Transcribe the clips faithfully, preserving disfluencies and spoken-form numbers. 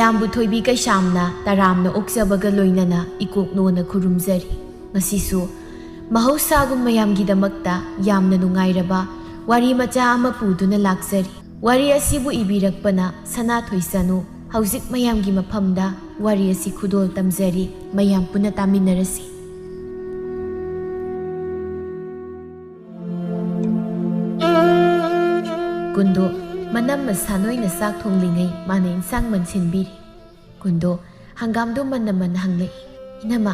ꯃꯌꯥꯝꯕꯨ ꯊꯣꯏꯕꯤ ꯀꯩꯁꯥꯝꯅ ꯇꯔꯥꯝꯅ ꯑꯣꯛꯆꯕꯒ ꯂꯣꯏꯅꯅ ꯏꯀꯣꯛ ꯅꯣꯟꯅ ꯈꯨꯔꯨꯝꯖꯔꯤ꯫ ꯉꯁꯤꯁꯨ ꯃꯍꯧꯁꯥꯒꯨꯝ ꯃꯌꯥꯝꯒꯤꯗꯃꯛꯇ ꯌꯥꯝꯅ ꯅꯨꯡꯉꯥꯏꯔꯕ ꯋꯥꯔꯤ ꯃꯆꯥ ꯑꯃ ꯄꯨꯗꯨꯅ ꯂꯥꯛꯆꯔꯤ꯫ ꯋꯥꯔꯤ ꯑꯁꯤꯕꯨ ꯏꯕꯤꯔꯛꯄꯅ ꯁꯅꯥꯊꯣꯏ ꯆꯅꯨ꯫ ꯍꯧꯖꯤꯛ ꯃꯌꯥꯝꯒꯤ ꯃꯐꯝꯗ ꯋꯥꯔꯤ ꯑꯁꯤ ꯈꯨꯗꯣꯜ ꯇꯝꯖꯔꯤ꯫ ꯃꯌꯥꯝ ꯄꯨꯟꯅ ꯇꯥꯃꯤꯟꯅꯔꯁꯤ꯫ ꯀꯨꯟꯗꯣ ꯃꯅꯝꯃ ꯁꯥꯅꯣꯏꯅ ꯆꯥꯛ ꯊꯣꯡꯂꯤꯉꯩ ꯃꯥꯅ ꯏꯟꯁꯥꯡ ꯃꯟꯁꯤꯟꯕꯤꯔꯤ꯫ ꯀꯨꯟꯗꯣ ꯍꯪꯒꯥꯝꯗꯣ ꯃꯟꯅ ꯃꯟꯅ ꯍꯪꯂꯛꯏ, "ꯏꯅꯝꯃ,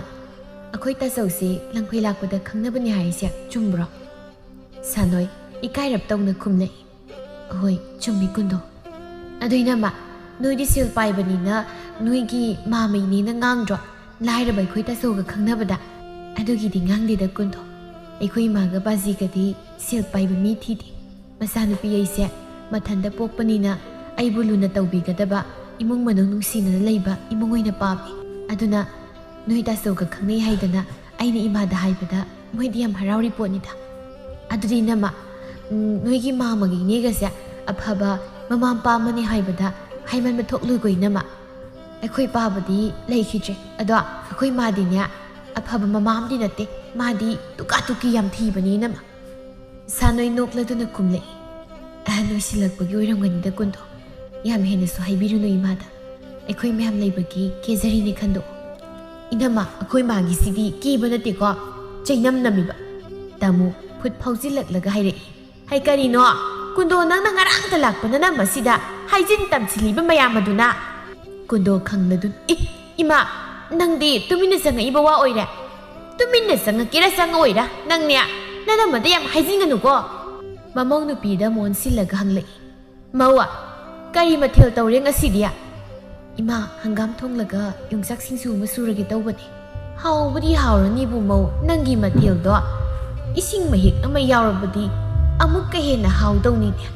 ꯑꯩꯈꯣꯏ ꯇꯥꯆꯧꯁꯦ ꯂꯪꯐꯩ ꯂꯥꯛꯄꯗ ꯈꯪꯅꯕꯅꯦ ꯍꯥꯏꯁꯦ ꯆꯨꯝꯕ꯭ꯔꯣ?" ꯁꯥꯅꯣꯏ ꯏꯀꯥꯏꯔꯞ ꯇꯧꯅ ꯈꯨꯝꯂꯛꯏ, "ꯑꯍꯣꯏ, ꯆꯨꯝꯃꯤ ꯀꯨꯟꯗꯣ꯫ ꯑꯗꯨ ꯏꯅꯝꯃ, ꯅꯣꯏꯗꯤ ꯁꯦꯜ ꯄꯥꯏꯕꯅꯤꯅ ꯅꯣꯏꯒꯤ ꯃꯥꯝꯃ ꯏꯅꯦꯅ ꯉꯥꯡꯗ꯭ꯔꯣ, ꯂꯥꯏꯔꯕ ꯑꯩꯈꯣꯏ ꯇꯥꯆꯧꯒ ꯈꯪꯅꯕꯗ?" "ꯑꯗꯨꯒꯤꯗꯤ ꯉꯥꯡꯗꯦꯗ ꯀꯨꯟꯗꯣ꯫ ꯑꯩꯈꯣꯏ ꯏꯃꯥꯒ ꯕꯥꯖꯤꯒꯗꯤ ꯁꯦꯜ ꯄꯥꯏꯕ ꯃꯤ ꯊꯤꯗꯦ꯫ ꯃꯆꯥꯅꯨꯄꯤ ꯑꯩꯁꯦ ꯃꯊꯟꯇ ꯄꯣꯛꯄꯅꯤꯅ ꯑꯩꯕꯨ ꯂꯨꯅ ꯇꯧꯕꯤꯒꯗꯕ, ꯏꯃꯨꯡ ꯃꯅꯨꯡ ꯅꯨꯡꯁꯤꯅꯅ ꯂꯩꯕ ꯏꯃꯨꯡ ꯑꯣꯏꯅ ꯄꯥꯝꯃꯤ꯫ ꯑꯗꯨꯅ ꯅꯣꯏ ꯇꯥꯆꯧꯒ ꯈꯪꯅꯩ ꯍꯥꯏꯗꯅ ꯑꯩꯅ ꯏꯃꯥꯗ ꯍꯥꯏꯕꯗ ꯃꯣꯏꯗꯤ ꯌꯥꯝ ꯍꯔꯥꯎꯔꯤ ꯄꯣꯠꯅꯤꯗ꯫ ꯑꯗꯨꯗꯤ ꯏꯅꯝꯃ, ꯎꯝ, ꯅꯣꯏꯒꯤ ꯃꯥꯝꯃꯒ ꯏꯅꯦꯒꯁꯦ ꯑꯐꯕ ꯃꯃꯥ ꯃꯄꯥ ꯑꯃꯅꯤ ꯍꯥꯏꯕꯗ ꯍꯥꯏꯃꯟꯕ ꯊꯣꯛꯂꯣꯏꯀꯣ ꯏꯅꯝꯃ? ꯑꯩꯈꯣꯏ ꯄꯥꯕꯗꯤ ꯂꯩꯈꯤꯗ꯭ꯔꯦ, ꯑꯗꯣ ꯑꯩꯈꯣꯏ ꯃꯥꯗꯤꯅꯦ ꯑꯐꯕ ꯃꯃꯥ ꯑꯃꯗꯤ ꯅꯠꯇꯦ, ꯃꯥꯗꯤ ꯇꯨꯀꯥ ꯇꯨꯀꯤ ꯌꯥꯝ ꯊꯤꯕꯅꯤ ꯏꯅꯝꯃ꯫" ꯁꯥꯅꯣꯏ ꯅꯣꯛꯂꯗꯨꯅ ꯈꯨꯝꯂꯛꯏ, "ꯑꯍꯟ ꯑꯣꯏꯁꯤꯜꯂꯛꯄꯒꯤ ꯑꯣꯏꯔꯝꯒꯅꯤꯗ ꯀꯨꯟꯗꯣ꯫ ꯌꯥꯝ ꯍꯦꯟꯅꯁꯨ ꯍꯥꯏꯕꯤꯔꯨꯅꯨ ꯏꯃꯥꯗ꯫ ꯑꯩꯈꯣꯏ ꯃꯌꯥꯝ ꯂꯩꯕꯒꯤ ꯀꯦꯖꯔꯤꯅꯦ ꯈꯟꯗꯣꯛꯑꯣ꯫" "ꯏꯅꯝꯃ, ꯑꯩꯈꯣꯏ ꯃꯥꯒꯤꯁꯤꯗꯤ ꯀꯦꯕ ꯅꯠꯇꯦꯀꯣ, ꯆꯩꯅꯝ ꯅꯝꯃꯤꯕ꯫" ꯇꯥꯃꯣ ꯈꯨꯠ ꯐꯥꯎꯖꯤꯜꯂꯛꯂꯒ ꯍꯥꯏꯔꯛꯏ, "ꯍꯩ ꯀꯔꯤꯅꯣ? ꯀꯨꯟꯗꯣ, ꯅꯪꯅ ꯉꯔꯥꯡꯇ ꯂꯥꯛꯄ ꯅꯅꯝꯃ ꯑꯁꯤꯗ ꯍꯥꯏꯖꯤꯟ ꯇꯝꯁꯤꯜꯂꯤꯕ ꯃꯌꯥꯝ ꯑꯗꯨꯅ?" ꯀꯨꯟꯗꯣ ꯈꯪꯂꯗꯨꯅ, "ꯏ, ꯏꯃꯥ, ꯅꯪꯗꯤ ꯇꯨꯃꯤꯟꯅ ꯆꯪꯉꯛꯏꯕ ꯋꯥ ꯑꯣꯏꯔꯦ? ꯇꯨꯃꯤꯟꯅ ꯆꯪꯉꯛꯀꯦꯔꯥ ꯆꯪꯉꯛꯑꯣꯏꯔꯥ, ꯅꯪꯅꯦ ꯅꯅꯝꯃꯗ ꯌꯥꯝ ꯍꯥꯏꯖꯤꯟꯒꯅꯨꯀꯣ꯫" ꯃꯃꯧ ꯅꯨꯄꯤꯗ ꯑꯃꯨꯛ ꯑꯣꯟꯁꯤꯜꯂꯒ ꯍꯪꯂꯛꯏ, "ꯃꯧ, ꯀꯔꯤ ꯃꯊꯦꯜ ꯇꯧꯔꯦ ꯉꯁꯤꯗꯤ?" "ꯏꯃꯥ, ꯍꯪꯒꯥꯝ ꯊꯣꯡꯂꯒ ꯌꯣꯡꯆꯥꯛ ꯁꯤꯡꯖꯨ ꯑꯃ ꯁꯨꯔꯒꯦ ꯇꯧꯕꯅꯦ꯫" "ꯍꯥꯎꯕꯗꯤ ꯍꯥꯎꯔꯅꯤꯕꯨ ꯃꯧ, ꯅꯪꯒꯤ ꯃꯊꯦꯜꯗꯣ ꯏꯁꯤꯡ ꯃꯍꯤꯛ ꯑꯃ ꯌꯥꯎꯔꯕꯗꯤ ꯑꯃꯨꯛꯀ ꯍꯦꯟꯅ ꯍꯥꯎꯗꯧꯅꯤꯅꯦ꯫"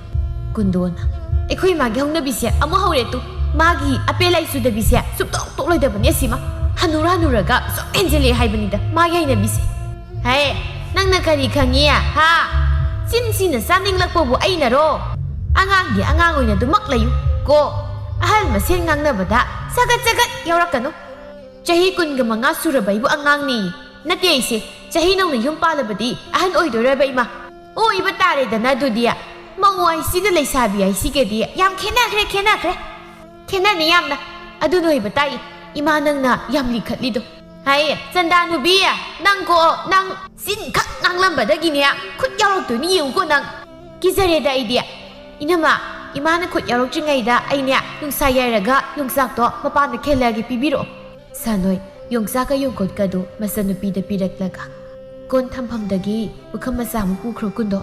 ꯀꯨꯟꯗꯣꯅ, "ꯑꯩꯈꯣꯏ ꯃꯥꯒꯤ ꯍꯧꯅꯕꯤꯁꯦ ꯑꯃꯨꯛ ꯍꯧꯔꯦ ꯇꯨ꯫ ꯃꯥꯒꯤ ꯑꯄꯦ ꯂꯥꯏ ꯆꯨꯗꯕꯤꯁꯦ ꯁꯨꯛꯇꯣꯛ ꯇꯣꯛꯂꯣꯏꯗꯕꯅꯦ ꯑꯁꯤꯃ꯫ ꯍꯅꯨꯔ ꯍꯅꯨꯔꯒ ꯁꯨꯝ ꯍꯦꯟꯖꯤꯜꯂꯛꯑꯦ ꯍꯥꯏꯕꯅꯤꯗ ꯃꯥꯒꯤ ꯍꯩꯅꯕꯤꯁꯦ꯫" "ꯍꯦ, ꯅꯪꯅ ꯀꯔꯤ ꯈꯪꯉꯤ? ꯍꯥ? ꯆꯤꯟꯁꯤꯅ ꯆꯥꯅꯤꯡꯂꯛꯄꯕꯨ ꯑꯩꯅꯔꯣ? ꯑꯉꯥꯡꯗꯤ ꯑꯉꯥꯡ ꯑꯣꯏꯅ ꯑꯗꯨꯃꯛ ꯂꯩꯌꯨ ꯀꯣ꯫ ꯑꯍꯜ ꯃꯁꯦꯟ ꯉꯥꯡꯅꯕꯗ ꯁꯒꯠ ꯁꯒꯠ ꯌꯥꯎꯔꯛꯀꯅꯨ꯫ ꯆꯍꯤ ꯀꯨꯟꯒ ꯃꯉꯥ ꯁꯨꯔꯕ ꯑꯩꯕꯨ ꯑꯉꯥꯡꯅꯤ꯫ ꯅꯠꯇꯦ ꯑꯩꯁꯦ, ꯆꯍꯤ ꯅꯧꯅ ꯌꯨꯝ ꯄꯥꯜꯂꯕꯗꯤ ꯑꯍꯟ ꯑꯣꯏꯗꯣꯏꯔꯕ ꯏꯃꯥ? ꯑꯣꯏꯕ ꯇꯥꯔꯦꯗꯅ ꯑꯗꯨꯗꯤ꯫ ꯃꯧ ꯍꯥꯏꯁꯤꯒ ꯂꯩꯁꯥꯕꯤ ꯍꯥꯏꯁꯤꯒꯗꯤ ꯌꯥꯝ ꯈꯦꯠꯅꯈ꯭ꯔꯦ, ꯈꯦꯠꯅꯈ꯭ꯔꯦ꯫ ꯈꯦꯠꯅꯅꯤ ꯌꯥꯝꯅ꯫ ꯑꯗꯨꯅ ꯑꯣꯏꯕ ꯇꯥꯏ ꯏꯃꯥ ꯅꯪꯅ ꯌꯥꯝ ꯂꯤꯈꯠꯂꯤꯗꯣ꯫ ꯍꯥꯏ, ꯆꯟꯗꯥ ꯅꯨꯕꯤ, ꯅꯪ ꯀꯣ, ꯅꯪ ꯆꯤꯟꯈꯛ ꯉꯥꯡꯂꯝꯕꯗꯒꯤꯅꯦ ꯈꯨꯠ ꯌꯥꯎꯔꯛꯇꯣꯏꯅꯤ ꯌꯦꯡꯉꯨꯀꯣ ꯅꯪ꯫ ꯀꯤꯖꯔꯦꯗ ꯑꯩꯗꯤ꯫ ꯏꯅꯝꯃ, ꯏꯃꯥꯅ ꯈꯨꯠ ꯌꯥꯎꯔꯛꯇ꯭ꯔꯤꯉꯩꯗ ꯑꯩꯅꯦ ꯅꯨꯡꯁꯥ ꯌꯥꯏꯔꯒ ꯌꯣꯡꯆꯥꯛꯇꯣ ꯃꯄꯥꯟꯗ ꯈꯦꯜꯂꯛꯑꯒꯦ, ꯄꯤꯕꯤꯔꯛꯑꯣ꯫ ꯁꯥꯅꯣꯏ ꯌꯣꯡꯆꯥꯛꯀ ꯌꯣꯡꯀꯣꯠꯀꯗꯨ ꯃꯆꯟꯅꯨꯄꯤꯗ ꯄꯤꯔꯛꯂꯒ ꯀꯣꯟ ꯊꯝꯐꯝꯗꯒꯤ ꯄꯨꯈꯝ ꯃꯆꯥ ꯑꯃ ꯄꯨꯈ꯭ꯔꯣ ꯀꯨꯟꯗꯣ꯫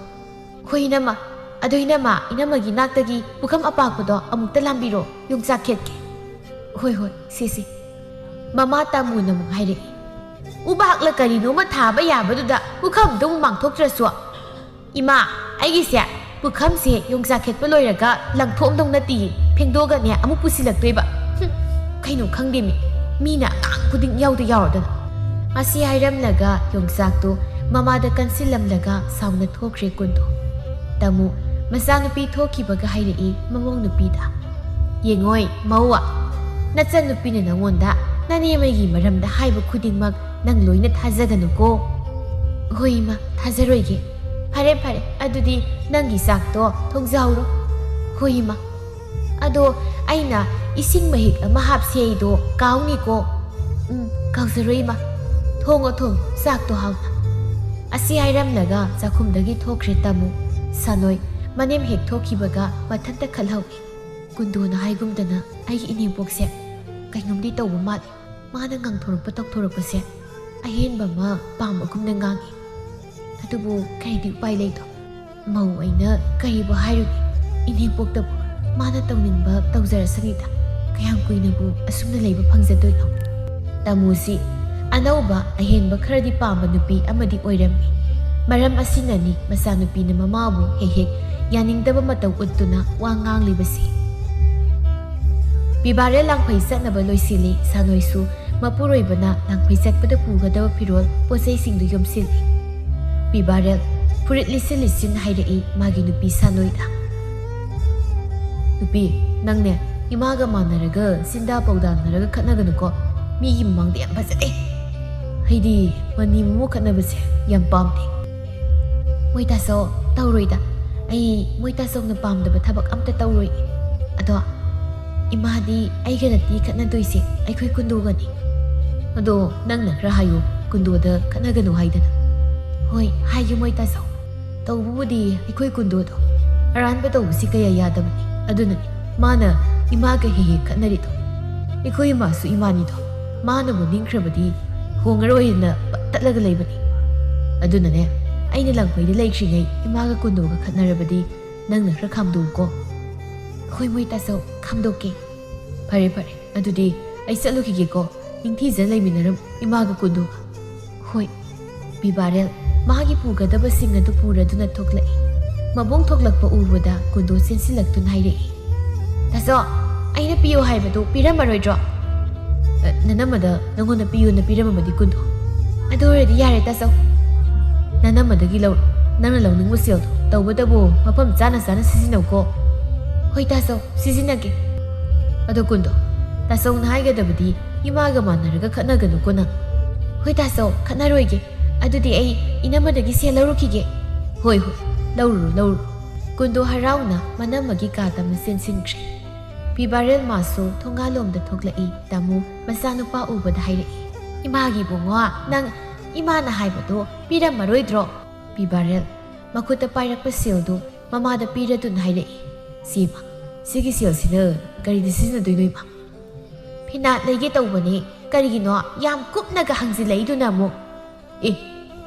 ꯍꯣꯏ ꯏꯅꯝꯃ, ꯑꯗꯣ ꯏꯅꯝꯃ, ꯏꯅꯝꯃꯒꯤ ꯅꯥꯛꯇꯒꯤ ꯄꯨꯈꯝ ꯑꯄꯥꯛꯄꯗꯣ ꯑꯃꯨꯛꯇ ꯂꯥꯝꯕꯤꯔꯣ, ꯌꯣꯡꯆꯥꯛ ꯈꯦꯠꯀꯦ꯫ ꯍꯣꯏ ꯍꯣꯏ, ꯁꯦ ꯁꯦ꯫ ꯃꯃꯥ ꯇꯥꯃꯨꯅ ꯑꯃꯨꯛ ꯍꯥꯏꯔꯛꯏ, ꯎꯕꯥꯛꯂ ꯀꯔꯤꯅꯣꯃ ꯊꯥꯕ ꯌꯥꯕꯗꯨꯗ ꯄꯨꯈꯝꯗꯣ ꯑꯃꯨꯛ ꯃꯥꯡꯊꯣꯛꯇ꯭ꯔꯁꯨ꯫ ꯏꯃꯥ, ꯑꯩꯒꯤꯁꯦ ꯄꯨꯈꯝꯁꯦ ꯌꯣꯡꯆꯥꯛ ꯈꯦꯠꯄ ꯂꯣꯏꯔꯒ ꯂꯪꯊꯣꯛꯑꯝꯗꯧ ꯅꯠꯇꯤꯌꯦ, ꯐꯦꯡꯗꯣꯛꯑꯒꯅꯦ ꯑꯃꯨꯛ ꯄꯨꯁꯤꯜꯂꯛꯇꯣꯏꯕ꯫ ꯍꯨꯝ, ꯀꯩꯅꯣ ꯈꯪꯗꯦꯃꯤ, ꯃꯤꯅ ꯑꯉꯥꯡ ꯈꯨꯗꯤꯡ ꯌꯥꯎꯗ ꯌꯥꯎꯔꯗꯅ꯫ ꯑꯁꯤ ꯍꯥꯏꯔꯝꯂꯒ ꯌꯣꯡꯆꯥꯛꯇꯨ ꯃꯃꯥꯗ ꯀꯟꯁꯤꯜꯂꯝꯂꯒ ꯁꯥꯎꯅ ꯊꯣꯛꯈ꯭ꯔꯦ ꯀꯨꯟꯗꯣ꯫ ꯇꯥꯃꯨ ꯃꯆꯥꯅꯨꯄꯤ ꯊꯣꯛꯈꯤꯕꯒ ꯍꯥꯏꯔꯛꯏ ꯃꯃꯧ ꯅꯨꯄꯤꯗ, ꯌꯦꯡꯉꯣꯏ ꯃꯧ, ꯅꯆꯟꯅꯨꯄꯤꯅ ꯅꯉꯣꯟꯗ ꯅꯅꯦꯝꯃꯒꯤ ꯃꯔꯝꯗ ꯍꯥꯏꯕ ꯈꯨꯗꯤꯡꯃꯛ ꯅꯪ ꯂꯣꯏꯅ ꯊꯥꯖꯒꯅꯨꯀꯣ꯫ ꯍꯣꯏ ꯏꯃꯥ, ꯊꯥꯖꯔꯣꯏꯒꯦ꯫ ꯐꯔꯦ ꯐꯔꯦ, ꯑꯗꯨꯗꯤ ꯅꯪꯒꯤ ꯆꯥꯛꯇꯣ ꯊꯣꯡꯖꯍꯧꯔꯣ꯫ ꯍꯣꯏ ꯏꯃꯥ꯫ ꯑꯗꯣ ꯑꯩꯅ ꯏꯁꯤꯡ ꯃꯍꯤꯛ ꯑꯃ ꯍꯥꯞꯁꯦ ꯍꯥꯏꯗꯣ ꯀꯥꯎꯅꯤꯀꯣ꯫ ꯎꯝ, ꯀꯥꯎꯖꯔꯣꯏ ꯏꯃꯥ꯫ ꯊꯣꯡꯉꯣ ꯊꯣꯡꯉꯣ, ꯆꯥꯛꯇꯣ ꯍꯥꯎꯅ꯫ ꯑꯁꯤ ꯍꯥꯏꯔꯝꯂꯒ ꯆꯥꯛꯈꯨꯝꯗꯒꯤ ꯊꯣꯛꯈ꯭ꯔꯦ ꯇꯥꯃꯨ꯫ ꯁꯥꯅꯣꯏ ꯃꯅꯦꯝ ꯍꯦꯛ ꯊꯣꯛꯈꯤꯕꯒ ꯃꯊꯟꯇ ꯈꯜꯍꯧꯏ, ꯀꯨꯟꯗꯣꯅ ꯍꯥꯏꯒꯨꯝꯗꯅ ꯑꯩꯒꯤ ꯏꯅꯦꯝꯄꯣꯛꯁꯦ ꯀꯩꯅꯣꯝꯗꯤ ꯇꯧꯕ ꯃꯥꯜꯂꯤ꯫ ꯃꯥꯅ ꯉꯥꯡꯊꯣꯔꯛꯄ ꯇꯧꯊꯣꯔꯛꯄꯁꯦ ꯑꯍꯦꯟꯕ ꯑꯃ ꯄꯥꯝꯕꯒꯨꯝꯅ ꯉꯥꯡꯉꯤ꯫ ꯑꯗꯨꯕꯨ ꯀꯔꯤꯗꯤ ꯎꯄꯥꯏ ꯂꯩꯗꯣ? ꯃꯧ ꯑꯩꯅ ꯀꯔꯤꯕꯨ ꯍꯥꯏꯔꯨꯅꯤ? ꯏꯅꯦꯝꯄꯣꯛꯇꯕꯨ ꯃꯥꯅ ꯇꯧꯅꯤꯡꯕ ꯇꯧꯖꯔꯁꯅꯤꯗ꯫ ꯀꯌꯥꯝ ꯀꯨꯏꯅꯕꯨ ꯑꯁꯨꯝꯅ ꯂꯩꯕ ꯐꯪꯖꯗꯣꯏꯅꯣ? ꯇꯥꯃꯨꯁꯤ ꯑꯅꯧꯕ ꯑꯍꯦꯟꯕ ꯈꯔꯗꯤ ꯄꯥꯝꯕ ꯅꯨꯄꯤ ꯑꯃꯗꯤ ꯑꯣꯏꯔꯝꯃꯤ꯫ ꯃꯔꯝ ꯑꯁꯤꯅꯅꯤ ꯃꯆꯥꯅꯨꯄꯤꯅ ꯃꯃꯥꯕꯨ ꯍꯦꯛ ꯍꯦꯛ ꯌꯥꯅꯤꯡꯗꯕ ꯃꯇꯧ ꯎꯠꯇꯨꯅ ꯋꯥ ꯉꯥꯡꯂꯤꯕꯁꯤ꯫ ꯄꯤꯕꯥꯔꯦꯜ ꯂꯥꯡꯐꯩ ꯆꯠꯅꯕ ꯂꯣꯏꯁꯤꯜꯂꯤ꯫ ꯁꯥꯅꯣꯏꯁꯨ ꯃꯄꯨꯔꯣꯏꯕꯅ ꯂꯥꯡꯐꯩ ꯆꯠꯄꯗ ꯄꯨꯒꯗꯕ ꯐꯤꯔꯣꯜ ꯄꯣꯠꯆꯩꯁꯤꯡꯗꯨ ꯌꯣꯝꯁꯤꯜꯂꯤ꯫ ꯄꯤꯕꯥꯔꯦꯜ ꯐꯨꯔꯤꯠ ꯂꯤꯠꯁꯤꯟ ꯂꯤꯠꯁꯤꯟ ꯍꯥꯏꯔꯛꯏ ꯃꯥꯒꯤ ꯅꯨꯄꯤ ꯁꯥꯅꯣꯏꯗ, ꯅꯨꯄꯤ, ꯅꯪꯅꯦ ꯏꯃꯥꯒ ꯃꯥꯟꯅꯔꯒ ꯁꯤꯟꯗꯥ ꯄꯧꯗꯥꯟꯅꯔꯒ ꯈꯠꯅꯒꯅꯨꯀꯣ꯫ ꯃꯤꯒꯤ ꯃꯃꯥꯡꯗ ꯌꯥꯝ ꯐꯖꯗꯦ꯫ ꯑꯩꯗꯤ ꯃꯅꯤ ꯃꯃꯧ ꯈꯠꯅꯕꯁꯦ ꯌꯥꯝ ꯄꯥꯝꯗꯦ꯫ ꯃꯣꯏ ꯇꯥꯆꯧ, ꯇꯧꯔꯣꯏꯗ꯫ ꯑꯩ ꯃꯣꯏ ꯇꯥꯆꯧꯅ ꯄꯥꯝꯗꯕ ꯊꯕꯛ ꯑꯝꯇ ꯇꯧꯔꯣꯏ꯫ ꯑꯗꯣ ꯏꯃꯥꯗꯤ ꯑꯩꯒ ꯅꯠꯇꯦ ꯈꯠꯅꯗꯣꯏꯁꯦ, ꯑꯩꯈꯣꯏ ꯀꯨꯟꯗꯣꯒꯅꯤ꯫ ꯑꯗꯣ ꯅꯪꯅ ꯈꯔ ꯍꯥꯏꯌꯨ, ꯀꯨꯟꯗꯣꯗ ꯈꯠꯅꯒꯅꯨ ꯍꯥꯏꯗꯅ꯫ ꯍꯣꯏ, ꯍꯥꯏꯒꯦ ꯃꯣꯏ ꯇꯥꯆꯧ꯫ ꯇꯧꯕꯕꯨꯗꯤ ꯑꯩꯈꯣꯏ ꯀꯨꯟꯗꯣꯗꯣ ꯑꯔꯥꯟꯕ ꯇꯧꯕꯁꯤ ꯀꯌꯥ ꯌꯥꯗꯕꯅꯤ꯫ ꯑꯗꯨꯅꯅꯤ ꯃꯥꯅ ꯏꯃꯥꯒ ꯍꯦꯛ ꯍꯦꯛ ꯈꯠꯅꯔꯤꯗꯣ꯫ ꯑꯩꯈꯣꯏ ꯏꯃꯥꯁꯨ ꯏꯃꯥꯅꯤꯗꯣ꯫ ꯃꯥꯅꯕꯨ ꯅꯤꯡꯈ꯭ꯔꯕꯗꯤ ꯍꯣꯡꯉꯔꯣꯏꯅ ꯄꯠꯇꯠꯂꯒ ꯂꯩꯕꯅꯤ꯫ ꯑꯗꯨꯅꯅꯦ, ꯑꯩꯅ ꯂꯥꯡꯐꯩꯗ ꯂꯩꯈ꯭ꯔꯤꯉꯩ ꯏꯃꯥꯒ ꯀꯨꯟꯗꯣꯒ ꯈꯠꯅꯔꯕꯗꯤ ꯅꯪꯅ ꯈꯔ ꯈꯥꯝꯗꯣꯛꯎꯀꯣ꯫ ꯍꯣꯏ ꯃꯣꯏ ꯇꯥꯆꯧ, ꯈꯥꯝꯗꯣꯛꯀꯦ꯫ ꯐꯔꯦ ꯐꯔꯦ, ꯑꯗꯨꯗꯤ ꯑꯩ ꯆꯠꯂꯨꯈꯤꯒꯦꯀꯣ꯫ ꯅꯤꯡꯊꯤꯖ ꯂꯩꯃꯤꯟꯅꯔꯝ ꯏꯃꯥꯒ ꯀꯨꯟꯗꯣꯒ꯫ ꯍꯣꯏ꯫ ꯕꯤꯕꯥꯔꯦꯜ ꯃꯥꯒꯤ ꯄꯨꯒꯗꯕꯁꯤꯡ ꯑꯗꯨ ꯄꯨꯔꯗꯨꯅ ꯊꯣꯛꯂꯛꯏ꯫ ꯃꯕꯨꯡ ꯊꯣꯛꯂꯛꯄ ꯎꯕꯗ ꯀꯨꯟꯗꯣ ꯆꯦꯟꯁꯤꯜꯂꯛꯇꯨꯅ ꯍꯥꯏꯔꯛꯏ, "ꯇꯥꯆꯧ, ꯑꯩꯅ ꯄꯤꯌꯨ ꯍꯥꯏꯕꯗꯨ ꯄꯤꯔꯝꯃꯔꯣꯏꯗ꯭ꯔꯣ?" "ꯑ, ꯅꯅꯝꯃꯗ ꯅꯪꯉꯣꯟꯗ ꯄꯤꯌꯨꯅ ꯄꯤꯔꯝꯃꯕꯗꯤ ꯀꯨꯟꯗꯣ?" "ꯑꯗꯨ ꯑꯣꯏꯔꯗꯤ ꯌꯥꯔꯦ ꯇꯥꯆꯧ꯫ ꯅꯅꯝꯃꯗꯒꯤ ꯂꯧꯔꯣ, ꯅꯪꯅ ꯂꯧꯅꯤꯡꯕ ꯁꯦꯜꯗꯣ꯫ ꯇꯧꯕꯇꯕꯨ ꯃꯐꯝ ꯆꯥꯅ ꯆꯥꯅ ꯁꯤꯖꯤꯟꯅꯧꯀꯣ꯫" "ꯍꯣꯏ ꯇꯥꯆꯧ, ꯁꯤꯖꯤꯟꯅꯒꯦ꯫" "ꯑꯗꯣ ꯀꯨꯟꯗꯣ, ꯇꯥꯆꯧꯅ ꯍꯥꯏꯒꯗꯕꯗꯤ ꯏꯃꯥꯒ ꯃꯥꯟꯅꯔꯒ ꯈꯠꯅꯒꯅꯨꯀꯣ ꯅꯪ꯫" "ꯍꯣꯏ ꯇꯥꯆꯧ, ꯈꯠꯅꯔꯣꯏꯒꯦ꯫ ꯑꯗꯨꯗꯤ ꯑꯩ ꯏꯅꯝꯃꯗꯒꯤ ꯁꯦꯜ ꯂꯧꯔꯨꯈꯤꯒꯦ꯫" "ꯍꯣꯏ ꯍꯣꯏ, ꯂꯧꯔꯨꯔꯣ ꯂꯧꯔꯨꯔꯣ꯫" ꯀꯨꯟꯗꯣ ꯍꯔꯥꯎꯅ ꯃꯅꯝꯃꯒꯤ ꯀꯥꯗ ꯑꯃ ꯆꯦꯟꯁꯤꯟꯈ꯭ꯔꯦ꯫ ꯕꯤꯕꯥꯔꯦꯜ ꯃꯥꯁꯨ ꯊꯣꯡꯒꯥꯜꯂꯣꯝꯗ ꯊꯣꯛꯂꯛꯏ꯫ ꯇꯥꯃꯨ ꯃꯆꯥꯅꯨꯄꯥ ꯎꯕꯗ ꯍꯥꯏꯔꯛꯏ, "ꯏꯃꯥꯒꯤ ꯏꯕꯨꯡꯉꯣ, ꯅꯪ ꯏꯃꯥꯅ ꯍꯥꯏꯕꯗꯣ ꯄꯤꯔꯝꯃꯔꯣꯏꯗ꯭ꯔꯣ?" ꯕꯤꯕꯥꯔꯦꯜ ꯃꯈꯨꯠꯇ ꯄꯥꯏꯔꯛꯄ ꯁꯦꯜꯗꯨ ꯃꯃꯥꯗ ꯄꯤꯔꯗꯨꯅ ꯍꯥꯏꯔꯛꯏ, "ꯁꯤ ꯏꯃꯥ, ꯁꯤꯒꯤ ꯁꯦꯜꯁꯤꯅ ꯀꯔꯤꯗ ꯁꯤꯖꯤꯟꯅꯗꯣꯏꯅꯣ ꯏꯃꯥ?" "ꯐꯤꯅꯥꯠ ꯂꯩꯒꯦ ꯇꯧꯕꯅꯦ, ꯀꯔꯤꯒꯤꯅꯣ ꯌꯥꯝ ꯀꯨꯞꯅꯒ ꯍꯪꯖꯤꯜꯂꯛꯏꯗꯨꯅ ꯑꯃꯨꯛ?" "ꯑꯦ,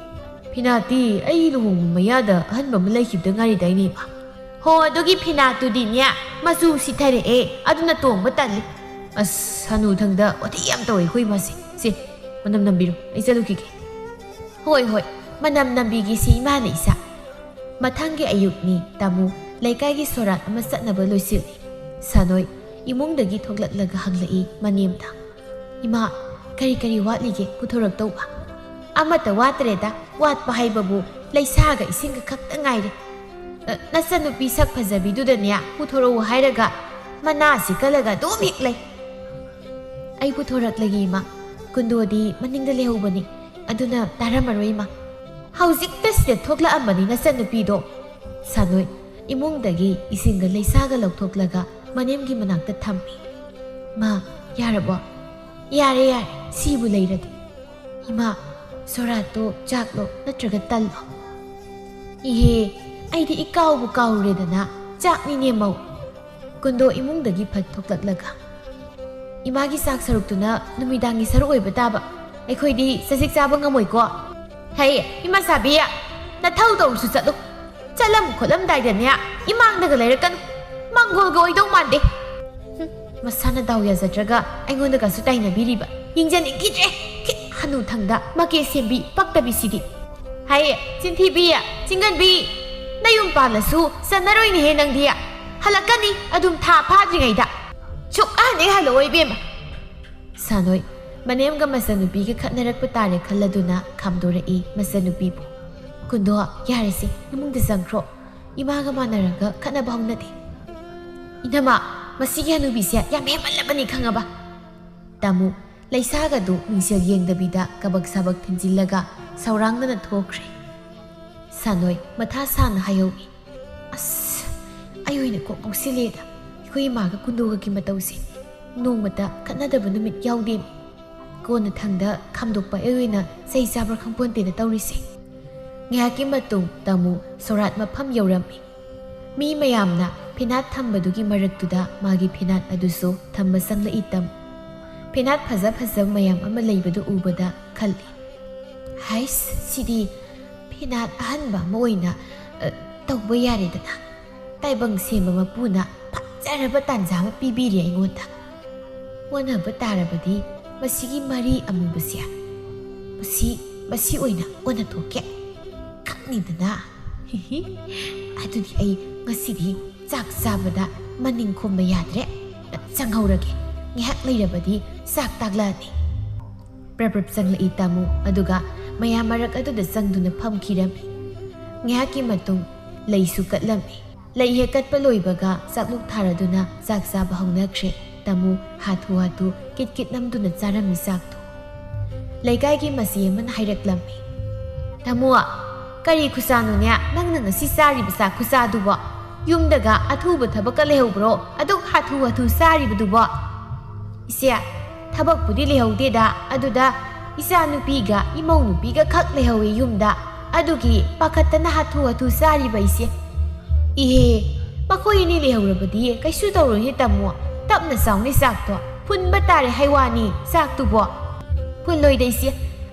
ꯐꯤꯅꯥꯠꯇꯤ ꯑꯩ ꯂꯨꯍꯣꯡꯕ ꯃꯌꯥꯗ ꯑꯍꯟꯕ ꯑꯃ ꯂꯩꯈꯤꯕꯗ ꯉꯥꯏꯔꯤꯗꯥꯏꯅꯦ ꯏꯃꯥ?" "ꯍꯣ, ꯑꯗꯨꯒꯤ ꯐꯤꯅꯥꯠꯇꯨꯗꯤꯅꯦ, ꯃꯆꯨ ꯁꯤꯊꯔꯛꯑꯦ, ꯑꯗꯨꯅ ꯇꯣꯡꯕ ꯇꯜꯂꯤ꯫" "ꯑꯁ, ꯍꯅꯨꯊꯪꯗ ꯋꯥꯊꯤ ꯌꯥꯝ ꯇꯧꯋꯦ ꯑꯩꯈꯣꯏ ꯏꯃꯥꯁꯦ꯫ ꯁꯦ, ꯃꯅꯝ ꯅꯝꯕꯤꯔꯣ, ꯑꯩ ꯆꯠꯂꯨꯈꯤꯒꯦ꯫" "ꯍꯣꯏ ꯍꯣꯏ, ꯃꯅꯝ ꯅꯝꯕꯤꯒꯦꯁꯦ ꯏꯃꯥꯅ ꯏꯆꯥ꯫" ꯃꯊꯪꯒꯤ ꯑꯌꯨꯛꯅꯤ꯫ ꯇꯥꯃꯨ ꯂꯩꯀꯥꯏꯒꯤ ꯁꯣꯔꯥꯠ ꯑꯃ ꯆꯠꯅꯕ ꯂꯣꯏꯁꯤꯜꯂꯤ꯫ ꯁꯥꯅꯣꯏ ꯏꯃꯨꯡꯗꯒꯤ ꯊꯣꯛꯂꯛꯂꯒ ꯍꯪꯂꯛꯏ ꯃꯅꯦꯝꯗ, "ꯏꯃꯥ, ꯀꯔꯤ ꯀꯔꯤ ꯋꯥꯠꯂꯤꯒꯦ ꯄꯨꯊꯣꯔꯛꯇꯧꯕ?" "ꯑꯃꯠꯇ ꯋꯥꯠꯇ꯭ꯔꯦꯗ, ꯋꯥꯠꯄ ꯍꯥꯏꯕꯕꯨ ꯂꯩꯁꯥꯒ ꯏꯁꯤꯡꯒ ꯈꯛꯇ ꯉꯥꯏꯔꯦ꯫ ꯑ, ꯅꯆꯟꯅꯨꯄꯤ ꯁꯛ ꯐꯖꯕꯤꯗꯨꯗꯅꯦ ꯄꯨꯊꯣꯔꯛꯎ ꯍꯥꯏꯔꯒ ꯃꯅꯥꯁꯤ ꯀꯜꯂꯒ ꯑꯗꯨꯝ ꯍꯤꯛ ꯂꯩ꯫ ꯑꯩ ꯄꯨꯊꯣꯔꯛꯂꯒꯦ ꯏꯃꯥ꯫ ꯀꯨꯟꯗꯣꯗꯤ ꯃꯅꯤꯡꯗ ꯂꯩꯍꯧꯕꯅꯤ, ꯑꯗꯨꯅ ꯇꯥꯔꯝꯃꯔꯣꯏ ꯏꯃꯥ꯫ ꯍꯧꯖꯤꯛꯇ ꯁꯤꯗ ꯊꯣꯛꯂꯛꯑꯝꯕꯅꯤ ꯅꯆꯟꯅꯨꯄꯤꯗꯣ꯫ ꯁꯥꯅꯣꯏ ꯏꯃꯨꯡꯗꯒꯤ ꯏꯁꯤꯡꯒ ꯂꯩꯁꯥꯒ ꯂꯧꯊꯣꯛꯂꯒ ꯃꯅꯦꯝꯒꯤ ꯃꯅꯥꯛꯇ ꯊꯝꯃꯤ꯫ ꯃꯥ, ꯌꯥꯔꯕꯣ? ꯌꯥꯔꯦ ꯌꯥꯔꯦ, ꯁꯤꯕꯨ ꯂꯩꯔꯗꯤ꯫ ꯏꯃꯥ, ꯁꯣꯔꯥꯠꯇꯣ ꯆꯥꯛꯂꯣ ꯅꯠꯇ꯭ꯔꯒ ꯇꯜꯂꯣ? ꯏꯍꯦ, ꯑꯩꯗꯤ ꯏꯀꯥꯎꯕꯨ ꯀꯥꯎꯔꯨꯔꯦꯗꯅ, ꯆꯥꯛꯅꯤꯅꯦ ꯃꯧ꯫ ꯀꯨꯟꯗꯣ ꯏꯃꯨꯡꯗꯒꯤ ꯐꯠ ꯊꯣꯛꯂꯛꯂꯒ, ꯏꯃꯥꯒꯤ ꯆꯥꯛ ꯁꯔꯨꯛꯇꯨꯅ ꯅꯨꯃꯤꯗꯥꯡꯒꯤ ꯁꯔꯨꯛ ꯑꯣꯏꯕ ꯇꯥꯕ꯫ ꯑꯩꯈꯣꯏꯗꯤ ꯆꯖꯤꯛ ꯆꯥꯕ ꯉꯝꯃꯣꯏꯀꯣ꯫ ꯍꯩ, ꯏꯃꯥ ꯁꯥꯕꯤ, ꯅꯊꯧ ꯇꯧꯔꯁꯨ ꯆꯠꯂꯨ꯫ ꯆꯠꯂꯝ ꯈꯣꯠꯂꯝꯗꯥꯏꯗꯅꯦ, ꯏꯃꯥꯡꯗꯒ ꯂꯩꯔꯛꯀꯅꯨ꯫ ꯃꯪꯒꯣꯜꯒ ꯑꯣꯏꯗꯧ ꯃꯥꯟꯗꯦ꯫ ꯍꯨꯝ, ꯃꯁꯥꯅ ꯗꯥꯎ ꯌꯥꯖꯗ꯭ꯔꯒ ꯑꯩꯉꯣꯟꯗꯒꯁꯨ ꯇꯥꯏꯅꯕꯤꯔꯤꯕ꯫ ꯌꯦꯡꯖꯅꯤꯡꯈꯤꯗ꯭ꯔꯦ꯫ ꯊꯤꯠ, ꯍꯅꯨꯊꯪꯗ ꯃꯀꯦ ꯁꯦꯝꯕꯤ ꯄꯛꯇꯕꯤꯁꯤꯗꯤ꯫ ꯍꯩ, ꯆꯤꯟꯊꯤꯕꯤ, ꯆꯤꯡꯒꯟꯕꯤ, ꯅꯌꯨꯝ ꯄꯥꯜꯂꯁꯨ ꯆꯟꯅꯔꯣꯏꯅꯦꯍꯦ ꯅꯪꯗꯤ꯫ ꯍꯜꯂꯛꯀꯅꯤ ꯑꯗꯨꯝ ꯊꯥ ꯐꯥꯗ꯭ꯔꯤꯉꯩꯗ꯫ ꯁꯨꯛꯍꯟ ꯍꯦꯛ ꯍꯜꯂꯛꯑꯣꯏ ꯏꯕꯦꯝꯃ꯫ ꯁꯥꯅꯣꯏ, ꯃꯅꯦꯝꯒ ꯃꯆꯟꯅꯨꯄꯤꯒ ꯈꯠꯅꯔꯛꯄ ꯇꯥꯔꯦ ꯈꯜꯂꯗꯨꯅ ꯈꯥꯝꯗꯣꯔꯛꯏ ꯃꯆꯟꯅꯨꯄꯤꯕꯨ꯫ ꯀꯨꯟꯗꯣ, ꯌꯥꯔꯦꯁꯦ, ꯏꯃꯨꯡꯗ ꯆꯪꯈ꯭ꯔꯣ꯫ ꯏꯃꯥꯒ ꯃꯥꯟꯅꯔꯒ ꯈꯠꯅꯕ ꯍꯧꯅꯗꯦ꯫ ꯏꯅꯝꯃ, ꯃꯁꯤꯒꯤ ꯍꯅꯨꯕꯤꯁꯦ ꯌꯥꯝ ꯍꯦꯟꯃꯜꯂꯕꯅꯤ ꯈꯪꯉꯕ? ꯇꯥꯃꯨ, ꯂꯩꯁꯥꯒꯗꯨ ꯃꯤꯡꯁꯦꯜ ꯌꯦꯡꯗꯕꯤꯗ ꯀꯕꯛ ꯁꯥꯕꯛ ꯊꯤꯟꯖꯤꯜꯂꯒ ꯁꯧꯔꯥꯡꯗꯅ ꯊꯣꯛꯈ꯭ꯔꯦ꯫ ꯁꯥꯅꯣꯏ ꯃꯊꯥ ꯁꯥꯅ ꯍꯥꯏꯍꯧꯏ꯫ ꯑꯁ, ꯑꯩ ꯑꯣꯏꯅ ꯀꯣꯛ ꯉꯥꯎꯁꯤꯜꯂꯦꯗ꯫ ꯑꯩꯈꯣꯏ ꯏꯃꯥꯒ ꯀꯨꯟꯗꯣꯒꯒꯤ ꯃꯇꯧꯁꯦ꯫ ꯅꯣꯡꯃꯇ ꯈꯠꯅꯗꯕ ꯅꯨꯃꯤꯠ ꯌꯥꯎꯗꯦ꯫ ꯀꯣꯟꯅ ꯊꯪꯗ ꯈꯥꯝꯗꯣꯛꯄ ꯑꯩ ꯑꯣꯏꯅ ꯆꯩ ꯆꯥꯕ꯭ꯔꯥ ꯈꯪꯄꯣꯟꯇꯦꯗ ꯇꯧꯔꯤꯁꯦ꯫ ꯉꯥꯏꯍꯥꯛꯀꯤ ꯃꯇꯨꯡ ꯇꯥꯃꯨ ꯁꯣꯔꯥꯠ ꯃꯐꯝ ꯌꯧꯔꯝꯃꯤ꯫ ꯃꯤ ꯃꯌꯥꯝꯅ ꯐꯤꯅꯥꯠ ꯊꯝꯕꯗꯨꯒꯤ ꯃꯔꯛꯇꯨꯗ ꯃꯥꯒꯤ ꯐꯤꯅꯥꯠ ꯑꯗꯨꯁꯨ ꯊꯝꯕ ꯆꯪꯂꯛꯏ ꯇꯥꯃꯨ꯫ ꯐꯤꯅꯥꯠ ꯐꯖ ꯐꯖꯕ ꯃꯌꯥꯝ ꯑꯃ ꯂꯩꯕꯗꯨ ꯎꯕꯗ ꯈꯜꯂꯤ, ꯍꯥꯏꯁ, ꯁꯤꯗꯤ ꯐꯤꯅꯥꯠ ꯑꯍꯟꯕ ꯑꯃ ꯑꯣꯏꯅ, ꯑ, ꯇꯧꯕ ꯌꯥꯔꯦꯗꯅ꯫ ꯇꯥꯏꯕꯪ ꯁꯦꯝꯕ ꯃꯄꯨꯅ ꯐꯖꯔꯕ ꯇꯥꯟꯖꯥ ꯑꯃ ꯄꯤꯕꯤꯔꯦ ꯑꯩꯉꯣꯟꯗ꯫ ꯑꯣꯟꯅꯕ ꯇꯥꯔꯕꯗꯤ ꯃꯁꯤꯒꯤ ꯃꯔꯤ ꯑꯃꯨꯕꯁꯦ, ꯃꯁꯤ, ꯃꯁꯤ ꯑꯣꯏꯅ ꯑꯣꯟꯅ ꯊꯣꯛꯀꯦ꯫ ꯈꯪꯅꯤꯗꯅ꯫ ꯍꯤꯍꯤ꯫ ꯑꯗꯨꯗꯤ ꯑꯩ ꯉꯁꯤꯗꯤ ꯆꯥꯛ ꯆꯥꯕꯗ ꯃꯅꯤꯡ ꯈꯣꯝꯕ ꯌꯥꯗ꯭ꯔꯦ꯫ ꯆꯪꯍꯧꯔꯒꯦ꯫ ꯉꯥꯏꯍꯥꯛ ꯂꯩꯔꯕꯗꯤ ꯆꯥꯛ ꯇꯥꯛꯂꯛꯑꯅꯤ꯫ ꯄ꯭ꯔꯞ ꯄ꯭ꯔꯞ ꯆꯪꯂꯛꯏ ꯇꯥꯃꯨ, ꯑꯗꯨꯒ ꯃꯌꯥꯝ ꯃꯔꯛ ꯑꯗꯨꯗ ꯆꯪꯗꯨꯅ ꯐꯝꯈꯤꯔꯝꯃꯤ꯫ ꯉꯥꯏꯍꯥꯛꯀꯤ ꯃꯇꯨꯡ ꯂꯩꯁꯨ ꯀꯠꯂꯝꯃꯤ꯫ ꯂꯩ ꯍꯦꯛ ꯀꯠꯄ ꯂꯣꯏꯕꯒ ꯆꯥꯛꯂꯨꯛ ꯊꯥꯔꯗꯨꯅ ꯆꯥꯛ ꯆꯥꯕ ꯍꯧꯅꯈ꯭ꯔꯦ꯫ ꯇꯥꯃꯨ ꯍꯥꯊꯨ ꯍꯥꯊꯨ ꯀꯤꯠ ꯀꯤꯠ ꯅꯝꯗꯨꯅ ꯆꯥꯔꯝꯃꯤ ꯆꯥꯛꯇꯨ꯫ ꯂꯩꯀꯥꯏꯒꯤ ꯃꯆꯦ ꯑꯃꯅ ꯍꯥꯏꯔꯛꯂꯝꯃꯤ, "ꯇꯥꯃꯨ, ꯀꯔꯤ ꯈꯨꯆꯥꯅꯣꯅꯦ ꯅꯪꯅ ꯉꯁꯤ ꯆꯥꯔꯤꯕ ꯆꯥꯛ ꯈꯨꯆꯥꯗꯨꯕꯣ? ꯌꯨꯝꯗꯒ ꯑꯊꯨꯕ ꯊꯕꯛꯀ ꯂꯩꯍꯧꯕ꯭ꯔꯣ ꯑꯗꯨꯛ ꯍꯥꯊꯨ ꯍꯥꯊꯨ ꯆꯥꯔꯤꯕꯗꯨꯕꯣ?" "ꯏꯆꯦ, ꯊꯕꯛꯄꯨꯗꯤ ꯂꯩꯍꯧꯗꯦꯗ, ꯑꯗꯨꯗ ꯏꯆꯥ ꯅꯨꯄꯤꯒ ꯏꯃꯧ ꯅꯨꯄꯤꯒ ꯈꯛ ꯂꯩꯍꯧꯋꯤ ꯌꯨꯝꯗ, ꯑꯗꯨꯒꯤ ꯄꯥꯈꯠꯇꯅ ꯍꯥꯊꯨ ꯍꯥꯊꯨ ꯆꯥꯔꯤꯕ ꯏꯆꯦ꯫" "ꯏꯍꯦ, ꯃꯈꯣꯏ ꯑꯅꯤ ꯂꯩꯍꯧꯔꯕꯗꯤ ꯀꯩꯁꯨ ꯇꯧꯔꯣꯏꯅꯦ ꯇꯥꯃꯣ, ꯇꯞꯅ ꯆꯥꯎꯅꯦ ꯆꯥꯛꯇꯣ, ꯐꯨꯟꯕ ꯇꯥꯔꯦ ꯍꯥꯏ ꯋꯥꯅꯤ ꯆꯥꯛꯇꯨꯕꯣ꯫" "ꯐꯨꯜꯂꯣꯏꯗ ꯏꯆꯦ,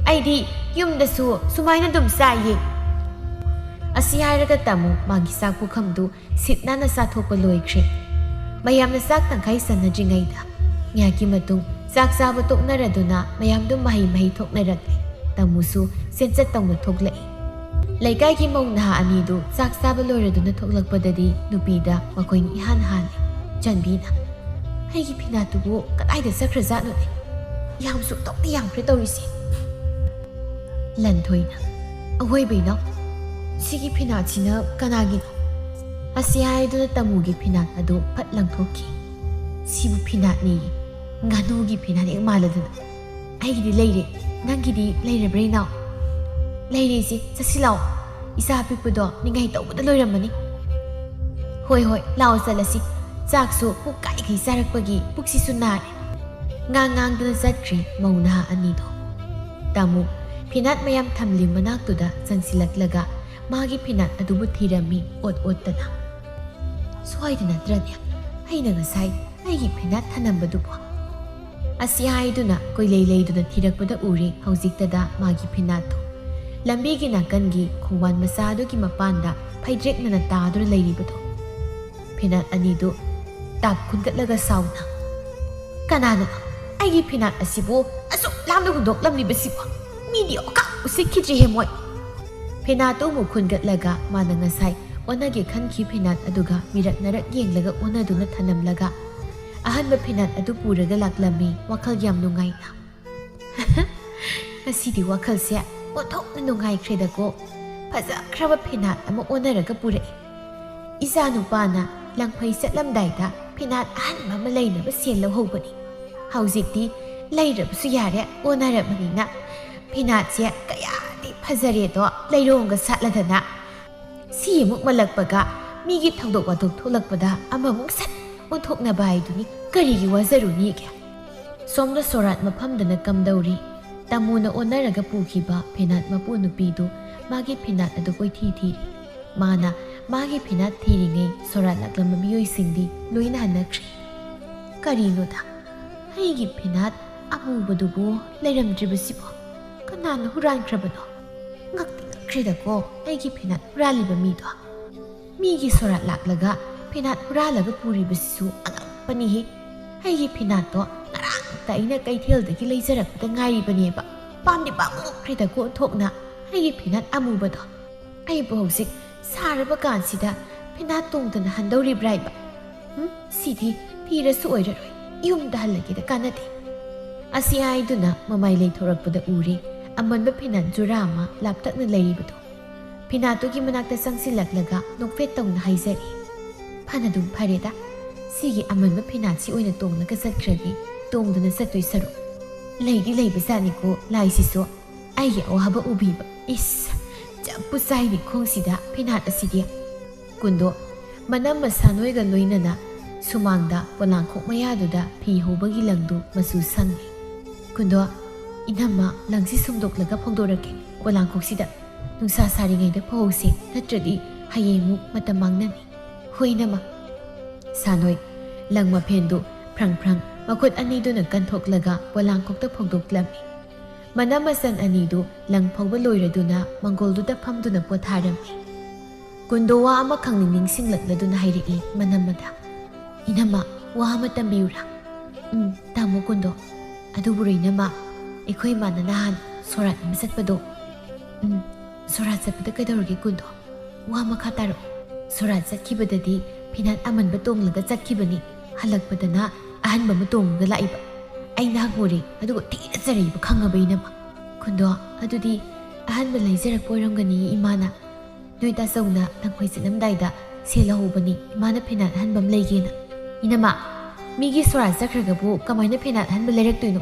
ꯑꯩꯗꯤ ꯌꯨꯝꯗꯁꯨ ꯁꯨꯃꯥꯏꯅ ꯑꯗꯨꯝ ꯆꯥꯏꯌꯦ꯫" ꯑꯁꯤ ꯍꯥꯏꯔꯒ ꯇꯥꯃꯣ ꯃꯥꯒꯤ ꯆꯥꯛ ꯄꯨꯈꯝꯗꯨ ꯁꯤꯠ ꯅꯥꯟꯅ ꯆꯥꯊꯣꯛꯄ ꯂꯣꯏꯈ꯭ꯔꯦ꯫ ꯃꯌꯥꯝꯅ ꯆꯥꯛ ꯇꯪꯈꯥꯏ ꯆꯟꯅꯗ꯭ꯔꯤꯉꯩꯗ ꯉꯥꯏꯍꯥꯛꯀꯤ ꯃꯇꯨꯡ ꯆꯥꯛ ꯆꯥꯕ ꯇꯣꯛꯅꯔꯗꯨꯅ ꯃꯌꯥꯝꯗꯨ ꯃꯍꯩ ꯃꯍꯩ ꯊꯣꯛꯅꯔꯛꯂꯦ꯫ ꯇꯥꯃꯨꯁꯨ ꯆꯦꯟꯆꯠ ꯇꯧꯅ ꯊꯣꯛꯂꯛꯏ꯫ ꯂꯩꯀꯥꯏꯒꯤ ꯃꯧ ꯅꯍꯥ ꯑꯅꯤꯗꯨ ꯆꯥꯛ ꯆꯥꯕ ꯂꯣꯏꯔꯗꯨꯅ ꯊꯣꯛꯂꯛꯄꯗꯗꯤ ꯅꯨꯄꯤꯗ ꯃꯈꯣꯏꯅ ꯏꯍꯥꯟ ꯍꯥꯜꯂꯦ꯫ ꯆꯟꯕꯤꯅ, "ꯑꯩꯒꯤ ꯐꯤꯅꯥꯠꯇꯨꯕꯨ ꯀꯗꯥꯏꯗ ꯆꯠꯈ꯭ꯔꯖꯥꯠꯅꯣꯅꯦ? ꯌꯥꯝꯁꯨ ꯇꯧꯗꯤ ꯌꯥꯝꯈ꯭ꯔꯦ ꯇꯧꯔꯤꯁꯦ꯫" ꯂꯟꯊꯣꯏꯅ, "ꯑꯋꯣꯏꯕꯩꯅꯣ? ꯁꯤꯒꯤ ꯐꯤꯅꯥꯠꯁꯤꯅ ꯀꯅꯥꯒꯤꯅꯣ?" ꯑꯁꯤ ꯍꯥꯏꯗꯨꯅ ꯇꯥꯃꯨꯒꯤ ꯐꯤꯅꯥꯠ ꯑꯗꯨ ꯐꯠ ꯂꯪꯊꯣꯛꯈꯤ꯫ "ꯁꯤꯕꯨ ꯐꯤꯅꯥꯠꯅꯦꯌꯦ, ꯉꯥꯅꯨꯒꯤ ꯐꯤꯅꯥꯠ ꯍꯦꯛ ꯃꯥꯜꯂꯗꯅ꯫ ꯑꯩꯒꯤꯗꯤ ꯂꯩꯔꯦ, ꯅꯪꯒꯤꯗꯤ ꯂꯩꯔꯕ꯭ꯔꯥ ꯏꯅꯥꯎ?" "ꯂꯩꯔꯦ ꯏꯆꯦ, ꯆꯠꯁꯤ ꯂꯥꯛꯑꯣ꯫ ꯏꯆꯥ ꯑꯄꯤꯛꯄꯗꯣ ꯅꯤꯡꯉꯥꯏ ꯇꯧꯕꯗ ꯂꯣꯏꯔꯝꯃꯅꯤ꯫" "ꯍꯣꯏ ꯍꯣꯏ, ꯂꯥꯛꯑꯣ ꯆꯠꯂꯁꯤ꯫ ꯆꯥꯛꯁꯨ ꯄꯨꯛ ꯀꯥꯏꯈꯩ ꯆꯥꯔꯛꯄꯒꯤ ꯄꯨꯛꯁꯤꯁꯨ ꯅꯥꯔꯦ꯫" ꯉꯥꯡ ꯉꯥꯡꯗꯨꯅ ꯆꯠꯈ꯭ꯔꯦ ꯃꯧ ꯅꯍꯥ ꯑꯅꯤꯗꯣ꯫ ꯇꯥꯃꯨ ꯐꯤꯅꯥꯠ ꯃꯌꯥꯝ ꯊꯝꯂꯤ ꯃꯅꯥꯛꯇꯨꯗ ꯆꯪꯁꯤꯜꯂꯛꯂꯒ ꯃꯥꯒꯤ ꯐꯤꯅꯥꯠ ꯑꯗꯨꯕꯨ ꯊꯤꯔꯝꯃꯤ ꯑꯣꯠ ꯑꯣꯠꯇꯅ꯫ "ꯁꯣꯏꯗ ꯅꯠꯇ꯭ꯔꯅꯦ ꯑꯩꯅ ꯉꯁꯥꯏ ꯑꯩꯒꯤ ꯐꯤꯅꯥꯠ ꯊꯅꯝꯕꯗꯨꯕꯣ?" ꯑꯁꯤ ꯍꯥꯏꯗꯨꯅ ꯀꯣꯏꯂꯩ ꯂꯩꯗꯨꯅ ꯊꯤꯔꯛꯄꯗ ꯎꯔꯦ ꯍꯧꯖꯤꯛꯇꯗ ꯃꯥꯒꯤ ꯐꯤꯅꯥꯠꯇꯣ꯫ ꯂꯝꯕꯤꯒꯤ ꯅꯥꯀꯟꯒꯤ ꯈꯣꯡꯕꯥꯟ ꯃꯆꯥ ꯑꯗꯨꯒꯤ ꯃꯄꯥꯟꯗ ꯐꯩꯗ꯭ꯔꯦꯛꯅꯅ ꯇꯥꯗꯨꯅ ꯂꯩꯔꯤꯕꯗꯣ꯫ ꯐꯤꯅꯥꯠ ꯑꯅꯤꯗꯨ ꯇꯥꯞ ꯈꯨꯟꯒꯠꯂꯒ ꯁꯥꯎꯅ, "ꯀꯅꯥꯅꯣ ꯑꯩꯒꯤ ꯐꯤꯅꯥꯠ ꯑꯁꯤꯕꯨ ꯑꯁꯨꯛ ꯂꯥꯞꯅ ꯍꯨꯟꯗꯣꯛꯂꯝꯂꯤꯕꯁꯤꯕꯣ? ꯃꯤꯗꯤ ꯑꯣꯀꯥ ꯎꯁꯤꯠꯈꯤꯗ꯭ꯔꯤꯍꯦ ꯃꯣꯏ!" ꯐꯤꯅꯥꯠꯇꯨ ꯑꯃꯨꯛ ꯈꯨꯟꯒꯠꯂꯒ ꯃꯥꯅ ꯉꯁꯥꯏ ꯑꯣꯟꯅꯒꯦ ꯈꯟꯈꯤ ꯐꯤꯅꯥꯠ ꯑꯗꯨꯒ ꯃꯤꯔꯛ ꯅꯔꯛ ꯌꯦꯡꯂꯒ ꯑꯣꯟꯅꯗꯨꯅ ꯊꯅꯝꯂꯒ ꯑꯍꯟꯕ ꯐꯤꯅꯥꯠ ꯑꯗꯨ ꯄꯨꯔꯒ ꯂꯥꯛꯂꯝꯃꯤ ꯋꯥꯈꯜ ꯌꯥꯝ ꯅꯨꯡꯉꯥꯏꯅ꯫ "ꯉꯁꯤꯗꯤ ꯋꯥꯈꯜꯁꯦ ꯑꯣꯟꯊꯣꯛꯅ ꯅꯨꯡꯉꯥꯏꯈ꯭ꯔꯦꯗꯀꯣ꯫ ꯐꯖꯈ꯭ꯔꯕ ꯐꯤꯅꯥꯠ ꯑꯃ ꯑꯣꯟꯅꯔꯒ ꯄꯨꯔꯛꯑꯦ꯫ "ꯏꯆꯥ ꯅꯨꯄꯥꯅ ꯂꯪꯐꯩ ꯆꯠꯂꯝꯗꯥꯏꯗ ꯐꯤꯅꯥꯠ ꯑꯍꯟꯕ ꯑꯃ ꯂꯩꯅꯕ ꯁꯦꯜ ꯂꯧꯍꯧꯕꯅꯤ꯫ ꯍꯧꯖꯤꯛꯇꯤ ꯂꯩꯔꯕꯁꯨ ꯌꯥꯔꯦ, ꯑꯣꯟꯅꯔꯕꯅꯤꯅ ꯐꯤꯅꯥꯠꯁꯦ ꯀꯌꯥꯗꯤ ꯐꯖꯔꯦꯗꯣ, ꯂꯩꯔꯣꯡꯒ ꯁꯥꯠꯂꯗꯅ꯫ ꯁꯤ ꯑꯃꯨꯛ ꯃꯜꯂꯛꯄꯒ ꯃꯤꯒꯤ ꯊꯧꯗꯣꯛ ꯋꯥꯊꯣꯛ ꯊꯣꯛꯂꯛꯄꯗ ꯑꯃꯃꯨꯛ ꯁꯠ ꯑꯣꯟꯊꯣꯛꯅꯕ ꯍꯥꯏꯗꯨꯅꯤ꯫ ꯀꯔꯤꯒꯤ ꯋꯥꯖꯔꯨꯅꯤꯒꯦ?" ꯁꯣꯝꯗ ꯁꯣꯔꯥꯠ ꯃꯐꯝꯗꯅ ꯀꯝꯗꯧꯔꯤ? ꯇꯥꯃꯣꯅ ꯑꯣꯟꯅꯔꯒ ꯄꯨꯈꯤꯕ ꯐꯤꯅꯥꯠ ꯃꯄꯨ ꯅꯨꯄꯤꯗꯨ ꯃꯥꯒꯤ ꯐꯤꯅꯥꯠ ꯑꯗꯨ ꯀꯣꯏꯊꯤ ꯊꯤꯔꯤ꯫ ꯃꯥꯅ ꯃꯥꯒꯤ ꯐꯤꯅꯥꯠ ꯊꯤꯔꯤꯉꯩ ꯁꯣꯔꯥꯠ ꯂꯥꯛꯂꯝꯕ ꯃꯤꯑꯣꯏꯁꯤꯡꯗꯤ ꯂꯣꯏꯅ ꯍꯟꯅꯈ꯭ꯔꯦ꯫ "ꯀꯔꯤꯅꯣꯗ, ꯑꯩꯒꯤ ꯐꯤꯅꯥꯠ ꯑꯃꯨꯕꯗꯨꯕꯨ ꯂꯩꯔꯝꯗ꯭ꯔꯤꯕꯁꯤꯕꯣ? ꯀꯅꯥꯅ ꯍꯨꯔꯥꯟꯈ꯭ꯔꯕꯅꯣ? ꯉꯛꯇꯤ ꯉꯛꯈ꯭ꯔꯦꯗꯀꯣ, ꯑꯩꯒꯤ ꯐꯤꯅꯥꯠ ꯍꯨꯔꯥꯜꯂꯤꯕ ꯃꯤꯗꯣ꯫ ꯃꯤꯒꯤ ꯁꯣꯔꯥꯠ ꯂꯥꯛꯂꯒ ꯐꯤꯅꯥꯠ ꯍꯨꯔꯥꯜꯂꯒ ꯄꯨꯔꯤꯕꯁꯤꯁꯨ ꯑꯉꯛꯄꯅꯤꯍꯦ꯫ ꯑꯩꯒꯤ ꯐꯤꯅꯥꯠꯇꯣ ꯉꯔꯥꯡꯇ ꯑꯩꯅ ꯀꯩꯊꯦꯜꯗꯒꯤ ꯂꯩꯖꯔꯛꯄꯗ ꯉꯥꯏꯔꯤꯕꯅꯦꯕ꯫ ꯄꯥꯝꯗꯤ ꯄꯥꯝꯃꯨꯈ꯭ꯔꯦꯗꯀꯣ ꯑꯣꯟꯊꯣꯛꯅ, ꯑꯩꯒꯤ ꯐꯤꯅꯥꯠ ꯑꯃꯨꯕꯗꯣ꯫ ꯑꯩꯕꯨ ꯍꯧꯖꯤꯛ ꯁꯥꯔꯕ ꯀꯥꯟꯁꯤꯗ ꯐꯤꯅꯥꯠ ꯇꯣꯡꯗꯅ ꯍꯟꯗꯧꯔꯤꯕ꯭ꯔꯥ ꯍꯥꯏꯕ? ꯎꯝ, ꯁꯤꯗꯤ ꯊꯤꯔꯁꯨ ꯑꯣꯏꯔꯔꯣꯏ, ꯌꯨꯝꯗ ꯍꯜꯂꯒꯦꯗ, ꯀꯥꯟꯅꯗꯦ"꯫ ꯑꯁꯤ ꯍꯥꯏꯗꯨꯅ ꯃꯃꯥꯏ ꯂꯩꯊꯣꯔꯛꯄꯗ ꯎꯔꯦ ꯑꯃꯟꯕ ꯐꯤꯅꯥꯠ ꯖꯨꯔꯥ ꯑꯃ ꯂꯥꯞꯇꯛꯅ ꯂꯩꯔꯤꯕꯗꯣ꯫ ꯐꯤꯅꯥꯠꯇꯨꯒꯤ ꯃꯅꯥꯛꯇ ꯆꯪꯁꯤꯜꯂꯛꯂꯒ ꯅꯣꯛꯐꯦꯠ ꯇꯧꯅ ꯍꯥꯏꯖꯔꯤ, "ꯐꯅꯗꯨꯝ ꯐꯔꯦꯗ, ꯁꯤꯒꯤ ꯑꯃꯟꯕ ꯐꯤꯅꯥꯠꯁꯤ ꯑꯣꯏꯅ ꯇꯣꯡꯂꯒ ꯆꯠꯈ꯭ꯔꯒꯦ, ꯇꯣꯡꯗꯅ ꯆꯠꯇꯣꯏ ꯁꯔꯨꯛ꯫ ꯂꯩꯗꯤ ꯂꯩꯕꯖꯥꯠꯅꯤꯀꯣ ꯂꯥꯏꯁꯤꯁꯨ, ꯑꯩꯒꯤ ꯑꯋꯥꯕ ꯎꯕꯤꯕ꯫ ꯏꯁ, ꯆꯞꯄꯨ ꯆꯥꯏꯅꯦ ꯈꯣꯡꯁꯤꯗ ꯐꯤꯅꯥꯠ ꯑꯁꯤꯗꯤ"꯫ ꯀꯨꯟꯗꯣ ꯃꯅꯝꯃ ꯁꯥꯅꯣꯏꯒ ꯂꯣꯏꯅꯅ ꯁꯨꯃꯥꯡꯗ ꯄꯣꯂꯥꯡꯈꯣꯛ ꯃꯌꯥꯗꯨꯗ ꯐꯤ ꯍꯧꯕꯒꯤ ꯂꯪꯗꯨ ꯃꯆꯨ ꯁꯪꯉꯤ꯫ ꯀꯨꯟꯗꯣ, "ꯏꯅꯝꯃ, ꯂꯪꯁꯤ ꯁꯨꯝꯗꯣꯛꯂꯒ ꯐꯧꯗꯣꯔꯛꯀꯦ ꯄꯣꯂꯥꯡꯈꯣꯛꯁꯤꯗ꯫ ꯅꯨꯡꯁꯥ ꯁꯥꯔꯤꯉꯩꯗ ꯐꯧꯍꯧꯁꯦ, ꯅꯠꯇ꯭ꯔꯗꯤ ꯍꯌꯦꯡꯃꯨꯛ ꯃꯇꯝ ꯃꯥꯡꯅꯅꯤ"꯫ "ꯍꯣꯏ, ꯏꯅꯝꯃ"꯫ ꯁꯥꯅꯣꯏ ꯂꯪ ꯃꯐꯦꯟꯗꯨ ꯐ꯭ꯔꯪ ꯐ꯭ꯔꯪ ꯃꯈꯨꯠ ꯑꯅꯤꯗꯨꯅ ꯀꯟꯊꯣꯛꯂꯒ ꯄꯣꯂꯥꯡꯈꯣꯛꯇ ꯐꯧꯗꯣꯛꯂꯝꯃꯤ꯫ ꯃꯅꯝ ꯃꯆꯟ ꯑꯅꯤꯗꯨ ꯂꯪ ꯐꯧꯕ ꯂꯣꯏꯔꯗꯨꯅ ꯃꯪꯒꯣꯜꯗꯨꯗ ꯐꯝꯗꯨꯅ ꯄꯣꯊꯥꯔꯝꯃꯤ꯫ ꯀꯨꯟꯗꯣ ꯋꯥ ꯑꯃꯈꯛ ꯅꯤꯡꯁꯤꯡꯂꯛꯂꯗꯨꯅ ꯍꯥꯏꯔꯛꯏ ꯃꯅꯝꯃꯗ, "ꯏꯅꯝꯃ, ꯋꯥ ꯑꯃ ꯇꯝꯕꯤꯌꯨꯔꯥ?" "ꯎꯝ, ꯇꯝꯃꯨ ꯀꯨꯟꯗꯣ"꯫ "ꯑꯗꯨꯕꯨꯔꯣ ꯏꯅꯝꯃ, ꯑꯩꯈꯣꯏ ꯏꯃꯥꯅ ꯅꯍꯥꯟ ꯁꯣꯔꯥꯠ ꯑꯃ ꯆꯠꯄꯗꯣ"꯫ "ꯎꯝ, ꯁꯣꯔꯥꯠ ꯆꯠꯄꯗ ꯀꯩꯗꯧꯔꯒꯦ ꯀꯨꯟꯗꯣ? ꯋꯥ ꯃꯈꯥ ꯇꯥꯔꯛꯑꯣ"꯫ "ꯁꯣꯔꯥꯠ ꯆꯠꯈꯤꯕꯗꯗꯤ ꯐꯤꯅꯥꯠ ꯑꯃꯟꯕ ꯇꯣꯡꯂꯒ ꯆꯠꯈꯤꯕꯅꯤ, ꯍꯜꯂꯛꯄꯗꯅ ꯑꯍꯟꯕ ꯑꯃ ꯇꯣꯡꯉꯒ ꯂꯥꯛꯏꯕ꯫ ꯑꯩꯅ ꯍꯪꯉꯨꯔꯦ, ꯑꯗꯨꯒ ꯊꯤꯅ ꯆꯩꯔꯛꯏꯕ, ꯈꯪꯉꯕ ꯏꯅꯝꯃ?" "ꯀꯨꯟꯗꯣ, ꯑꯗꯨꯗꯤ ꯑꯍꯟꯕ ꯂꯩꯖꯔꯛꯄ ꯑꯣꯏꯔꯝꯒꯅꯤ ꯏꯃꯥꯅ꯫ ꯅꯣꯏ ꯇꯥꯆꯧꯅ ꯂꯪꯐꯩ ꯆꯠꯂꯝꯗꯥꯏꯗ "ꯁꯦꯜ ꯂꯧꯍꯧꯕꯅꯤ, ꯏꯃꯥꯅ ꯐꯤꯅꯥꯠ ꯑꯍꯟꯕ ꯑꯃ ꯂꯩꯒꯦꯅ꯫" "ꯏꯅꯝꯃ, ꯃꯤꯒꯤ ꯁꯣꯔꯥꯠ ꯆꯠꯈ꯭ꯔꯒꯕꯨ ꯀꯃꯥꯏꯅ ꯐꯤꯅꯥꯠ ꯑꯍꯟꯕ ꯂꯩꯔꯛꯇꯣꯏꯅꯣ?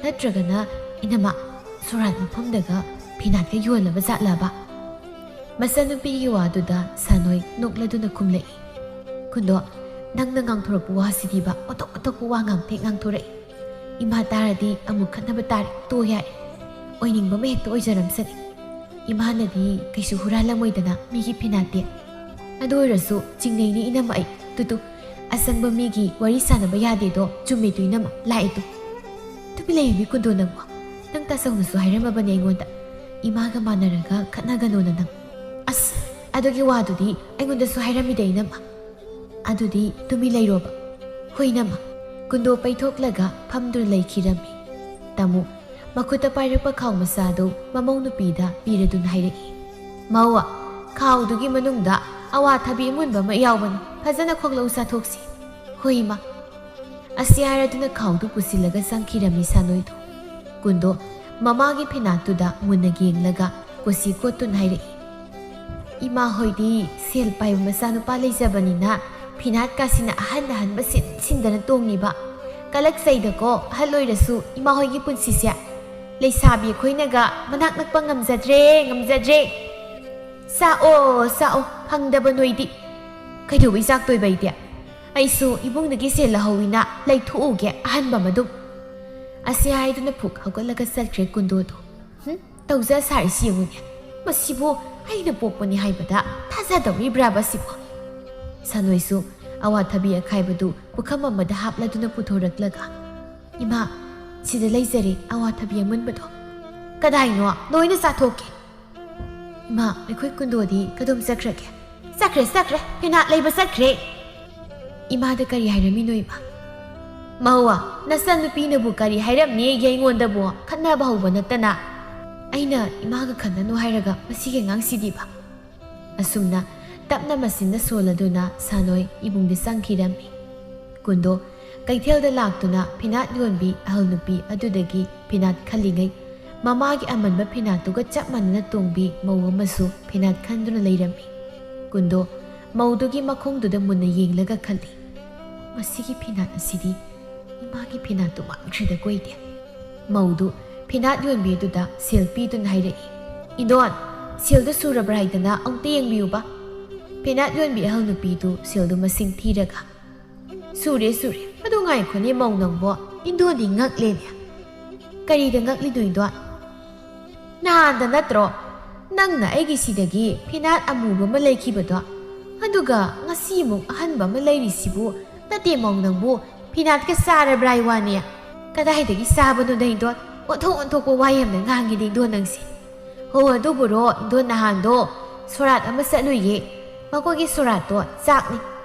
ꯅꯠꯇ꯭ꯔꯒꯅ ꯏꯅꯝꯃ, ꯁꯣꯔꯥꯠ ꯃꯐꯝꯗꯒ ꯐꯤꯅꯥꯠꯀ ꯌꯣꯜꯂꯕ ꯖꯥꯠꯂꯕ?" ꯃꯆꯟꯅꯨꯄꯤꯒꯤ ꯋꯥꯗꯨꯗ ꯁꯥꯅꯣꯏ ꯅꯣꯛꯂꯗꯨꯅ ꯈꯨꯝꯂꯛꯏ꯫ "ꯀꯨꯟꯗꯣ, ꯅꯪꯅ ꯉꯥꯡꯊꯣꯔꯛꯄ ꯋꯥꯁꯤꯗꯤꯕ ꯑꯣꯟꯊꯣꯛ ꯑꯣꯟꯊꯣꯛꯄ ꯋꯥ ꯉꯥꯡꯇꯦ ꯉꯥꯡꯊꯣꯔꯛꯏ꯫ ꯏꯃꯥ ꯇꯥꯔꯗꯤ ꯑꯃꯨꯛ ꯈꯠꯅꯕ ꯇꯥꯔꯦ, ꯇꯣꯛ ꯌꯥꯔꯦ꯫ ꯑꯣꯏꯅꯤꯡꯕ ꯑꯃ ꯍꯦꯛꯇ ꯑꯣꯏꯖꯔꯝꯁꯅꯤ꯫ ꯏꯃꯥꯅꯗꯤ ꯀꯩꯁꯨ ꯍꯨꯔꯥꯜꯂꯝꯃꯣꯏꯗꯅ ꯃꯤꯒꯤ ꯐꯤꯅꯥꯠꯇꯤ꯫ ꯑꯗꯨ ꯑꯣꯏꯔꯁꯨ ꯆꯤꯡꯅꯩꯅꯤ ꯏꯅꯝꯃ ꯑꯩ꯫ ꯇꯨ ꯇꯨ, ꯑꯁꯪꯕ ꯃꯤꯒꯤ ꯋꯥꯔꯤ ꯁꯥꯟꯅꯕ ꯌꯥꯗꯦꯗꯣ ꯆꯨꯝꯃꯦ ꯇꯨ ꯏꯅꯝꯃ, ꯂꯥꯛꯑꯦ ꯇꯨ꯫ ꯇꯨꯃꯤꯟ ꯂꯩꯌꯨ ꯃꯤ ꯀꯨꯟꯗꯣ ꯅꯪꯕꯣ꯫ ꯅꯪ ꯇꯥꯆꯧꯅꯁꯨ ꯍꯥꯏꯔꯝꯃꯕꯅꯦ ꯑꯩꯉꯣꯟꯗ, ꯏꯃꯥꯒ ꯃꯥꯟꯅꯔꯒ ꯈꯠꯅꯒꯅꯣꯅ ꯅꯪ꯫ ꯑꯁ, ꯑꯗꯨꯒꯤ ꯋꯥꯗꯨꯗꯤ ꯑꯩꯉꯣꯟꯗꯁꯨ ꯍꯥꯏꯔꯝꯃꯤꯗ ꯏꯅꯝꯃ꯫ ꯑꯗꯨꯗꯤ ꯇꯨꯃꯤꯟ ꯂꯩꯔꯣꯕ꯫ ꯍꯣꯏ ꯏꯅꯝꯃ꯫" ꯀꯨꯟꯗꯣ ꯄꯩꯊꯣꯛꯂꯒ ꯐꯝꯗꯨꯅ ꯂꯩꯈꯤꯔꯝꯃꯤ꯫ ꯇꯥꯃꯣ ꯃꯈꯨꯠꯇ ꯄꯥꯏꯔꯛꯄ ꯈꯥꯎ ꯃꯆꯥꯗꯨ ꯃꯃꯧ ꯅꯨꯄꯤꯗ ꯄꯤꯔꯗꯨꯅ ꯍꯥꯏꯔꯛꯏ꯫ "ꯃꯧ, ꯈꯥꯎꯗꯨꯒꯤ ꯃꯅꯨꯡꯗ ꯑꯋꯥꯊꯕꯤ ꯑꯃꯨꯟꯕ ꯑꯃ ꯌꯥꯎꯕꯅꯤ, ꯐꯖꯅ ꯈꯣꯛꯂꯛꯎ ꯆꯥꯊꯣꯛꯁꯤ꯫" "ꯍꯣꯏ ꯏꯃꯥ꯫" ꯑꯁꯤ ꯍꯥꯏꯔꯗꯨꯅ ꯈꯥꯎꯗꯨ ꯄꯨꯁꯤꯜꯂꯒ ꯆꯪꯈꯤꯔꯝꯃꯤ ꯁꯥꯅꯣꯏꯗꯣ꯫ ꯀꯨꯟꯗꯣ ꯃꯃꯥꯒꯤ ꯐꯤꯅꯥꯠꯇꯨꯗ ꯃꯨꯟꯅ ꯌꯦꯡꯂꯒ ꯀꯣꯁꯤ ꯀꯣꯠꯇꯨꯅ ꯍꯥꯏꯔꯛꯏ꯫ "ꯏꯃꯥ ꯍꯣꯏꯗꯤ ꯁꯦꯜ ꯄꯥꯏꯕ ꯃꯆꯥꯅꯨꯄꯥ ꯂꯩꯖꯕꯅꯤꯅ ꯐꯤꯅꯥꯠ ꯀꯥꯁꯤꯅ ꯑꯍꯟ ꯑꯍꯟꯕ ꯁꯤꯟ ꯁꯤꯟꯗꯅ ꯇꯣꯡꯉꯤꯕ꯫ ꯀꯂꯛꯆꯩꯗꯀꯣ ꯑꯍꯜ ꯑꯣꯏꯔꯁꯨ ꯏꯃꯥ ꯍꯣꯏꯒꯤ ꯄꯨꯟꯁꯤꯁꯦ꯫ ꯂꯩꯁꯥꯕꯤ ꯑꯩꯈꯣꯏꯅꯒ ꯃꯅꯥꯛ ꯅꯛꯄ ꯉꯝꯖꯗ꯭ꯔꯦ, ꯉꯝꯖꯗ꯭ꯔꯦ꯫ ꯆꯥꯛꯑꯣ, ꯆꯥꯛꯑꯣ, ꯐꯪꯗꯕ ꯅꯣꯏꯗꯤ꯫ ꯀꯩꯗꯧꯕꯩ ꯆꯥꯛꯇꯣꯏꯕ ꯑꯩꯗꯤ? ꯑꯩꯁꯨ ꯏꯕꯨꯡꯗꯒꯤ ꯁꯦꯜ ꯂꯧꯍꯧꯋꯤꯅ ꯂꯩꯊꯣꯛꯎꯒꯦ ꯑꯍꯟꯕ ꯑꯃꯗꯨꯝ꯫" ꯑꯁꯤ ꯍꯥꯏꯗꯨꯅ ꯐꯨꯛ ꯍꯧꯒꯠꯂꯒ ꯆꯠꯈ꯭ꯔꯦ ꯀꯨꯟꯗꯣꯗꯣ꯫ "ꯍꯨꯝ, ꯇꯧꯖ ꯁꯥꯔꯤꯁꯤ ꯌꯦꯡꯉꯨꯅꯦ꯫ ꯃꯁꯤꯕꯨ ꯑꯩꯅ ꯄꯣꯛꯄꯅꯤ ꯍꯥꯏꯕꯗ ꯊꯥꯖꯗꯧꯔꯤꯕ꯭ꯔꯥꯕ ꯁꯤꯕꯨ?" ꯁꯥꯅꯣꯏꯁꯨ ꯑꯋꯥꯊꯕꯤ ꯑꯈꯥꯏꯕꯗꯨ ꯄꯨꯈꯝ ꯑꯃꯗ ꯍꯥꯞꯂꯗꯨꯅ ꯄꯨꯊꯣꯔꯛꯂꯒ, "ꯏꯃꯥ, ꯁꯤꯗ ꯂꯩꯖꯔꯦ ꯑꯋꯥꯊꯕꯤ ꯑꯃꯨꯟꯕꯗꯣ꯫" "ꯀꯗꯥꯏꯅꯣ? ꯂꯣꯏꯅ ꯆꯥꯊꯣꯛꯀꯦ꯫" "ꯏꯃꯥ, ꯑꯩꯈꯣꯏ ꯀꯨꯟꯗꯣꯗꯤ ꯀꯗꯣꯝ ꯆꯠꯈ꯭ꯔꯒꯦ?" "ꯆꯠꯈ꯭ꯔꯦ, ꯆꯠꯈ꯭ꯔꯦ, ꯐꯤꯅꯥꯠ ꯂꯩꯕ ꯆꯠꯈ꯭ꯔꯦ꯫" "ꯏꯃꯥꯗ ꯀꯔꯤ ꯍꯥꯏꯔꯝꯃꯤꯅꯣ ꯏꯃꯥ?" "ꯃꯧ, ꯅꯆꯟꯅꯨꯄꯤꯅꯕꯨ ꯀꯔꯤ ꯍꯥꯏꯔꯝꯅꯦꯒꯦ ꯑꯩꯉꯣꯟꯗꯕꯨ? ꯈꯠꯅꯕ ꯍꯧꯕ ꯅꯠꯇꯅ꯫ ꯑꯩꯅ ꯏꯃꯥꯒ ꯈꯟꯅꯅꯨ ꯍꯥꯏꯔꯒ ꯃꯁꯤꯒꯤ ꯑꯉꯥꯡꯁꯤꯗꯤꯕ꯫" ꯑꯁꯨꯝꯅ ꯇꯞꯅ ꯃꯆꯤꯟꯅ ꯁꯣꯜꯂꯗꯨꯅ ꯁꯥꯅꯣꯏ ꯏꯃꯨꯡꯗ ꯆꯪꯈꯤꯔꯝꯃꯤ꯫ ꯀꯨꯟꯗꯣ ꯀꯩꯊꯦꯜꯗ ꯂꯥꯛꯇꯨꯅ ꯐꯤꯅꯥꯠ ꯌꯣꯟꯕꯤ ꯑꯍꯜ ꯅꯨꯄꯤ ꯑꯗꯨꯗꯒꯤ ꯐꯤꯅꯥꯠ ꯈꯜꯂꯤꯉꯩ, ꯃꯃꯥꯒꯤ ꯑꯃꯟꯕ ꯐꯤꯅꯥꯠꯇꯨꯒ ꯆꯞ ꯃꯥꯟꯅꯅ ꯇꯣꯡꯕꯤ ꯃꯧ ꯑꯃꯁꯨ ꯐꯤꯅꯥꯠ ꯈꯟꯗꯨꯅ ꯂꯩꯔꯝꯃꯤ꯫ ꯀꯨꯟꯗꯣ ꯃꯧꯗꯨꯒꯤ ꯃꯈꯣꯡꯗꯨꯗ ꯃꯨꯟꯅ ꯌꯦꯡꯂꯒ ꯈꯜꯂꯤ, "ꯃꯁꯤꯒꯤ ꯐꯤꯅꯥꯠ ꯑꯁꯤꯗꯤ ꯏꯃꯥꯒꯤ ꯐꯤꯅꯥꯠꯇꯨ ꯃꯥꯟꯈ꯭ꯔꯦꯗ ꯀꯣꯏꯗꯦ?" ꯃꯧꯗꯨ ꯐꯤꯅꯥꯠ ꯌꯣꯟꯕꯤ ꯑꯗꯨꯗ ꯁꯦꯜ ꯄꯤꯗꯨꯅ ꯍꯥꯏꯔꯛꯏ, "ꯏꯟꯗꯣꯟ, ꯁꯦꯜꯗꯨ ꯁꯨꯔꯕ꯭ꯔꯥ ꯍꯥꯏꯗꯅ ꯑꯃꯨꯛꯇ ꯌꯦꯡꯕꯤꯌꯨꯕ?" ꯐꯤꯅꯥꯠ ꯌꯣꯟꯕꯤ ꯑꯍꯜ ꯅꯨꯄꯤꯗꯨ ꯁꯦꯜꯗꯨ ꯃꯁꯤꯡ ꯊꯤꯔꯒ, "ꯁꯨꯔꯦ, ꯁꯨꯔꯦ꯫ ꯑꯗꯨ ꯉꯥꯏꯈꯣꯅꯦ ꯃꯧ ꯅꯪꯕꯣ, ꯏꯟꯗꯣꯟꯗꯤ ꯉꯛꯂꯦꯅꯦ꯫" "ꯀꯔꯤꯗ ꯉꯛꯂꯤꯅꯣ ꯏꯟꯗꯣꯟ?" "ꯅꯍꯥꯟꯗ ꯅꯠꯇ꯭ꯔꯣ ꯅꯪꯅ ꯑꯩꯒꯤ ꯁꯤꯗꯒꯤ ꯐꯤꯅꯥꯠ ꯑꯃꯨꯕ ꯑꯃ ꯂꯩꯈꯤꯕꯗꯣ? ꯑꯗꯨꯒ ꯉꯁꯤ ꯑꯃꯨꯛ ꯑꯍꯟꯕ ꯑꯃ ꯂꯩꯔꯤꯁꯤꯕꯨ ꯅꯠꯇꯦ ꯃꯧ ꯅꯪꯕꯨ, ꯐꯤꯅꯥꯠꯀ ꯆꯥꯔꯕ꯭ꯔꯥ ꯍꯥꯏ ꯋꯥꯅꯦ?" "ꯀꯗꯥꯏꯗꯒꯤ ꯆꯥꯕꯅꯣꯗ ꯏꯟꯗꯣꯟ, ꯑꯣꯟꯊꯣꯛ ꯑꯣꯟꯊꯣꯛꯄ ꯋꯥ ꯌꯥꯝꯅ ꯉꯥꯡꯉꯤꯗ ꯏꯟꯗꯣꯟ ꯅꯪꯁꯦ꯫" "ꯍꯣ, ꯑꯗꯨꯕꯨꯔꯣ ꯏꯟꯗꯣꯟ, ꯅꯍꯥꯟꯗꯣ ꯁꯣꯔꯥꯠ ꯑꯃ ꯆꯠꯂꯨꯏꯌꯦ꯫ ꯃꯈꯣꯏꯒꯤ ꯁꯣꯔꯥꯠꯇꯣ ꯆꯥꯛꯅꯤ꯫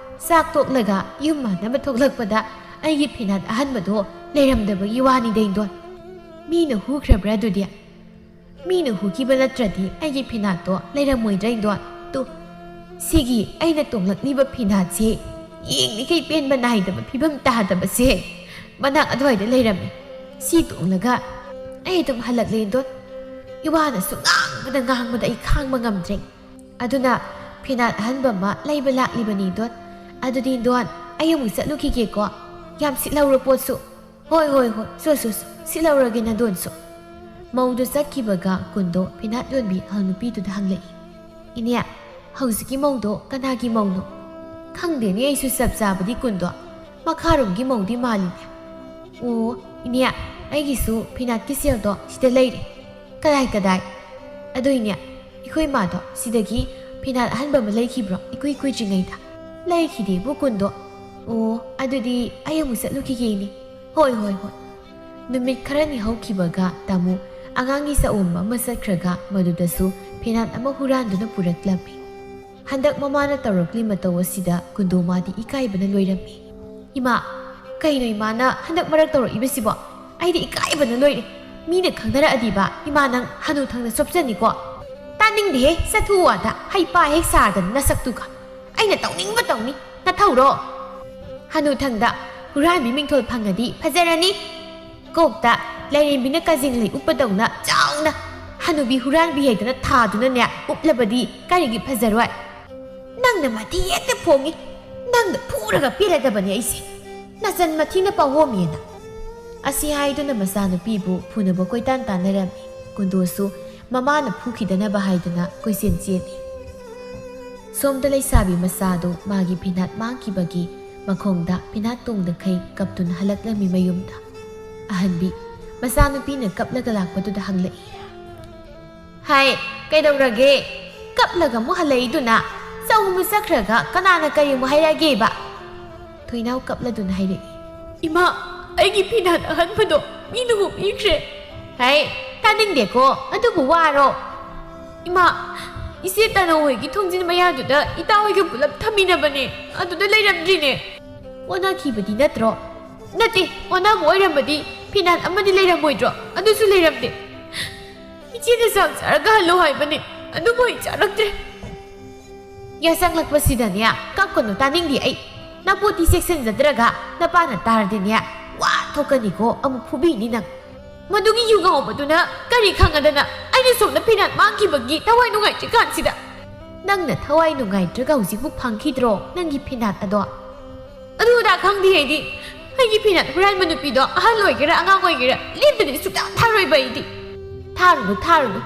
ꯆꯥꯛ ꯇꯣꯛꯂꯒ ꯌꯨꯝ ꯍꯟꯅꯕ ꯊꯣꯛꯂꯛꯄꯗ ꯑꯩꯒꯤ ꯐꯤꯅꯥꯠ ꯑꯍꯟꯕꯗꯣ ꯂꯩꯔꯝꯗꯕꯒꯤ ꯋꯥꯅꯤꯗ ꯏꯟꯗꯣꯟ꯫" "ꯃꯤꯅ ꯍꯨꯈ꯭ꯔꯕ꯭ꯔꯥ ꯑꯗꯨꯗꯤ?" "ꯃꯤꯅ ꯍꯨꯈꯤꯕ ꯅꯠꯇ꯭ꯔꯗꯤ ꯑꯩꯒꯤ ꯐꯤꯅꯥꯠꯇꯣ ꯂꯩꯔꯝꯃꯣꯏꯗ꯭ꯔꯥ ꯏꯟꯗꯣꯟ? ꯇꯨ, ꯁꯤꯒꯤ ꯑꯩꯅ ꯇꯣꯡꯂꯛꯂꯤꯕ ꯐꯤꯅꯥꯠꯁꯦ ꯌꯦꯡꯂꯤꯈꯩ ꯄꯦꯟꯕ ꯅꯥꯏꯗꯕ ꯐꯤꯕꯝ ꯇꯥꯗꯕꯁꯦ ꯃꯅꯥꯛ ꯑꯗꯨꯋꯥꯏꯗ ꯂꯩꯔꯝꯃꯦ꯫ ꯁꯤ ꯇꯣꯡꯂꯒ ꯑꯩ ꯑꯗꯨꯝ ꯍꯜꯂꯛꯂꯦ ꯏꯟꯗꯣꯟ꯫ ꯏꯋꯥꯅꯁꯨ ꯉꯥꯡꯕꯗ ꯉꯥꯡꯕꯗ ꯑꯩ ꯈꯥꯡꯕ ꯉꯝꯗ꯭ꯔꯦ꯫ ꯑꯗꯨꯅ ꯐꯤꯅꯥꯠ ꯑꯍꯟꯕ ꯑꯃ ꯂꯩꯕ ꯂꯥꯛꯂꯤꯕꯅꯤ ꯏꯟꯗꯣꯟ꯫ ꯑꯗꯨꯗꯤ ꯏꯟꯗꯣꯟ, ꯑꯩ ꯑꯃꯨꯛ ꯆꯠꯂꯨꯈꯤꯒꯦꯀꯣ꯫ ꯌꯥꯝ ꯁꯤꯠꯍꯧꯔ ꯄꯣꯠꯁꯨ꯫" "ꯍꯣꯏ, ꯍꯣꯏ, ꯍꯣꯏ, ꯁꯣ, ꯁꯣ, ꯁꯣ, ꯁꯤꯠꯍꯧꯔꯒꯦ ꯅꯗꯣꯟꯁꯨ꯫" ꯃꯧꯗꯨ ꯆꯠꯈꯤꯕꯒ ꯀꯨꯟꯗꯣ ꯐꯤꯅꯥꯠ ꯌꯣꯟꯕꯤ ꯑꯍꯜ ꯅꯨꯄꯤꯗꯨꯗ ꯍꯪꯂꯛꯏ, "ꯏꯅꯦ, ꯍꯧꯖꯤꯛꯀꯤ ꯃꯧꯗꯣ ꯀꯅꯥꯒꯤ ꯃꯧꯅꯣ?" "ꯈꯪꯗꯦꯅꯦ ꯑꯩꯁꯨ ꯆꯞ ꯆꯥꯕꯗꯤ ꯀꯨꯟꯗꯣ, ꯃꯈꯥꯔꯣꯝꯒꯤ ꯃꯧꯗꯤ ꯃꯥꯜꯂꯤꯅꯦ꯫" "ꯑꯣ, ꯏꯅꯦ, ꯑꯩꯒꯤꯁꯨ ꯐꯤꯅꯥꯠꯀꯤ ꯁꯦꯜꯗꯣ ꯁꯤꯗ ꯂꯩꯔꯦ꯫" "ꯀꯗꯥꯏ, ꯀꯗꯥꯏ?" "ꯑꯗꯨꯏꯅꯦ, ꯑꯩꯈꯣꯏ ꯃꯥꯗꯣ ꯁꯤꯗꯒꯤ ꯐꯤꯅꯥꯠ ꯑꯍꯟꯕ ꯑꯃ ꯂꯩꯈꯤꯕ꯭ꯔꯣ ꯏꯀꯨꯏ ꯀꯨꯏꯗ꯭ꯔꯤꯉꯩꯗ?" "ꯂꯩꯈꯤꯗꯦꯕꯨ ꯀꯨꯟꯗꯣ꯫" "ꯑꯣ, ꯑꯗꯨꯗꯤ ꯑꯩ ꯑꯃꯨꯛ ꯆꯠꯂꯨꯈꯤꯒꯦ ꯏꯅꯦ꯫" "ꯍꯣꯏ, ꯍꯣꯏ, ꯍꯣꯏ꯫" ꯅꯨꯃꯤꯠ ꯈꯔꯅꯤ ꯍꯧꯈꯤꯕꯒ ꯇꯥꯃꯣ ꯑꯉꯥꯡꯒꯤ ꯆꯥꯛꯎꯝꯕ ꯑꯃ ꯆꯠꯈ꯭ꯔꯒ ꯃꯗꯨꯗꯁꯨ ꯐꯤꯅꯥꯠ ꯑꯃ ꯍꯨꯔꯥꯟꯗꯨꯅ ꯄꯨꯔꯛꯂꯝꯃꯤ꯫ ꯍꯟꯗꯛ ꯃꯃꯥꯅ ꯇꯧꯔꯛꯂꯤ ꯃꯇꯧ ꯑꯁꯤꯗ ꯀꯨꯟꯗꯣ ꯃꯥꯗꯤ ꯏꯀꯥꯏꯕꯅ ꯂꯣꯏꯔꯝꯃꯤ꯫ "ꯏꯃꯥ, ꯀꯩꯅꯣ ꯏꯃꯥꯅ ꯍꯟꯗꯛ ꯃꯔꯛ ꯇꯧꯔꯛꯏꯕꯁꯤꯕꯣ? ꯑꯩꯗꯤ ꯏꯀꯥꯏꯕꯅ ꯂꯣꯏꯔꯦ꯫ ꯃꯤꯅ ꯈꯪꯅꯔꯛꯑꯗꯤꯕ ꯏꯃꯥ ꯅꯪ ꯍꯅꯨꯊꯪꯗ ꯆꯣꯞꯆꯅꯤꯀꯣ꯫" "ꯇꯥꯅꯤꯡꯗꯦꯍꯦ, ꯆꯠꯊꯣꯛꯑꯣ ꯑꯥꯗ, ꯍꯩꯄꯥ ꯍꯦꯛ ꯁꯥꯗꯅ ꯅꯁꯛꯇꯨꯒ꯫ ꯑꯩꯅ ꯇꯧꯅꯤꯡꯕ ꯇꯧꯅꯤ, ꯅꯊꯧꯔꯣ?" "ꯍꯅꯨꯊꯪꯗ ꯍꯨꯔꯥꯟꯕꯤ ꯃꯤꯡꯊꯣꯜ ꯐꯪꯉꯗꯤ ꯐꯖꯔꯅꯤ꯫ ꯀꯣꯛꯇ ꯂꯥꯏꯔꯦꯝꯕꯤꯅ ꯀꯖꯦꯡ ꯂꯩ ꯎꯞꯄꯗꯧꯅ ꯆꯥꯎꯅ ꯍꯅꯨꯕꯤ ꯍꯨꯔꯥꯟꯕꯤ ꯍꯥꯏꯗꯅ ꯊꯥꯗꯨꯅꯅꯦ ꯎꯞꯂꯕꯗꯤ ꯀꯔꯤꯒꯤ ꯐꯖꯔꯣꯏ?" "ꯅꯪ ꯅꯪꯅ ꯃꯊꯤ ꯍꯦꯛꯇ ꯐꯣꯡꯉꯤ꯫ ꯅꯪꯅ ꯐꯨꯔꯒ ꯄꯦꯜꯂꯗꯕꯅꯤ ꯑꯩꯁꯦ, ꯅꯆꯟ ꯃꯊꯤꯅ ꯄꯥꯋꯣꯝꯃꯦꯅ꯫ ꯑꯁꯤ ꯍꯥꯏꯗꯨꯅ ꯃꯆꯥꯅꯨꯄꯤꯕꯨ ꯐꯨꯅꯕ ꯀꯣꯏꯇꯥꯟ ꯇꯥꯟꯅꯔꯝꯃꯤ꯫ ꯀꯨꯟꯗꯣꯁꯨ ꯃꯃꯥꯅ ꯐꯨꯈꯤꯗꯅꯕ ꯍꯥꯏꯗꯨꯅ ꯀꯣꯏꯆꯦꯟ ꯆꯦꯜꯂꯤ꯫ ꯁꯣꯝꯗ ꯂꯩꯁꯥꯕꯤ ꯃꯆꯥꯗꯨ ꯃꯥꯒꯤ ꯐꯤꯅꯥꯠ ꯃꯥꯡꯈꯤꯕꯒꯤ ꯃꯈꯣꯡꯗ ꯐꯤꯅꯥꯠ ꯇꯣꯡꯗꯈꯩ ꯀꯞꯇꯨꯅ ꯍꯜꯂꯛꯂꯝꯃꯤ ꯃꯌꯨꯝꯗ꯫ ꯑꯍꯟꯕꯤ, ꯃꯆꯥꯅꯨꯄꯤꯅ ꯀꯞꯂꯒ ꯂꯥꯛꯄꯗꯨꯗ ꯍꯪꯂꯛꯏ꯫ ꯍꯥꯏ, ꯀꯩꯗꯧꯔꯒꯦ? ꯀꯞꯂꯒ ꯑꯃꯨꯛ ꯍꯜꯂꯛꯏꯗꯨꯅ? ꯆꯧ ꯑꯃ ꯆꯠꯈ꯭ꯔꯒ ꯀꯅꯥꯅ ꯀꯔꯤ ꯑꯃꯨꯛ ꯍꯥꯏꯔꯛꯑꯒꯦꯕ? ꯊꯣꯏꯅꯥꯎ ꯀꯞꯂꯗꯨꯅ ꯍꯥꯏꯔꯛꯏ꯫ ꯏꯃꯥ, ꯑꯩꯒꯤ ꯐꯤꯅꯥꯠ ꯑꯍꯟꯕꯗꯣ ꯃꯤꯅ ꯍꯨꯞꯄꯤꯈ꯭ꯔꯦ꯫ ꯍꯥꯏ, ꯇꯥꯅꯤꯡꯗꯦꯀꯣ, ꯑꯗꯨꯕꯨ ꯋꯥꯔꯣ꯫ ꯏꯃꯥ, ꯏꯆꯦ ꯇꯅꯧ ꯍꯣꯏꯒꯤ ꯊꯣꯡꯖꯤꯟ ꯃꯌꯥꯗꯨꯗ ꯏꯇꯥ ꯍꯣꯏꯒ ꯄꯨꯂꯞ ꯊꯝꯃꯤꯟꯅꯕꯅꯦ, ꯑꯗꯨꯗ ꯂꯩꯔꯝꯗ꯭ꯔꯤꯅꯦ꯫ ꯑꯣꯟꯅꯈꯤꯕꯗꯤ ꯅꯠꯇ꯭ꯔꯣ? ꯅꯠꯇꯦ, ꯑꯣꯟꯅꯕ ꯑꯣꯏꯔꯝꯃꯗꯤ ꯐꯤꯅꯥꯠ ꯑꯃꯗꯤ ꯂꯩꯔꯝꯃꯣꯏꯗ꯭ꯔꯣ? ꯑꯗꯨꯁꯨ ꯂꯩꯔꯝꯗꯦ꯫ ꯏꯆꯦꯅ ꯆꯥꯛ ꯆꯥꯔꯒ ꯍꯜꯂꯣ ꯍꯥꯏꯕꯅꯦ, ꯑꯗꯨꯕꯨ ꯑꯩ ꯆꯥꯔꯛꯇ꯭ꯔꯦ꯫ ꯌꯥꯆꯪꯂꯛꯄꯁꯤꯗꯅꯦ, ꯀꯞꯀꯅꯨ, ꯇꯥꯅꯤꯡꯗꯦ ꯑꯩ꯫ ꯅꯄꯣꯠꯇꯤ ꯆꯦꯛꯁꯤꯟꯖꯗ꯭ꯔꯒ ꯅꯄꯥꯅ ꯇꯥꯔꯗꯤꯅꯦ, ꯋꯥ ꯊꯣꯛꯀꯅꯤꯀꯣ, ꯑꯃꯨꯛ ꯐꯨꯕꯤꯅꯤ ꯅꯪ꯫ ꯃꯗꯨꯒꯤ ꯌꯨ ꯉꯥꯎꯕꯗꯨꯅ ꯀꯔꯤ ꯈꯪꯉꯗꯅ ꯑꯩꯅ ꯁꯣꯝꯗ ꯐꯤꯅꯥꯠ ꯃꯥꯡꯈꯤꯕꯒꯤ ꯊꯋꯥꯏ ꯅꯨꯡꯉꯥꯏꯇ꯭ꯔꯤꯀꯥꯟꯁꯤꯗ? ꯅꯪꯅ ꯊꯋꯥꯏ ꯅꯨꯡꯉꯥꯏꯇ꯭ꯔꯒ ꯍꯧꯖꯤꯛꯄꯨ ꯐꯪꯈꯤꯗ꯭ꯔꯣ ꯅꯪꯒꯤ ꯐꯤꯅꯥꯠ ꯑꯗꯣ? ꯑꯗꯨ ꯑꯗꯥ ꯈꯪꯗꯦ ꯑꯩꯗꯤ꯫ ꯑꯩꯒꯤ ꯐꯤꯅꯥꯠ ꯍꯨꯔꯥꯟꯕ ꯅꯨꯄꯤꯗꯣ ꯑꯍꯜ ꯑꯣꯏꯒꯦꯔꯥ ꯑꯉꯥꯡ ꯑꯣꯏꯒꯦꯔꯥ ꯂꯦꯝꯅꯗꯤ ꯁꯨꯛꯊꯥ ꯊꯥꯔꯣꯏꯕ ꯑꯩꯗꯤ꯫ ꯊꯥꯔꯨꯅꯨ, ꯊꯥꯔꯨꯅꯨ꯫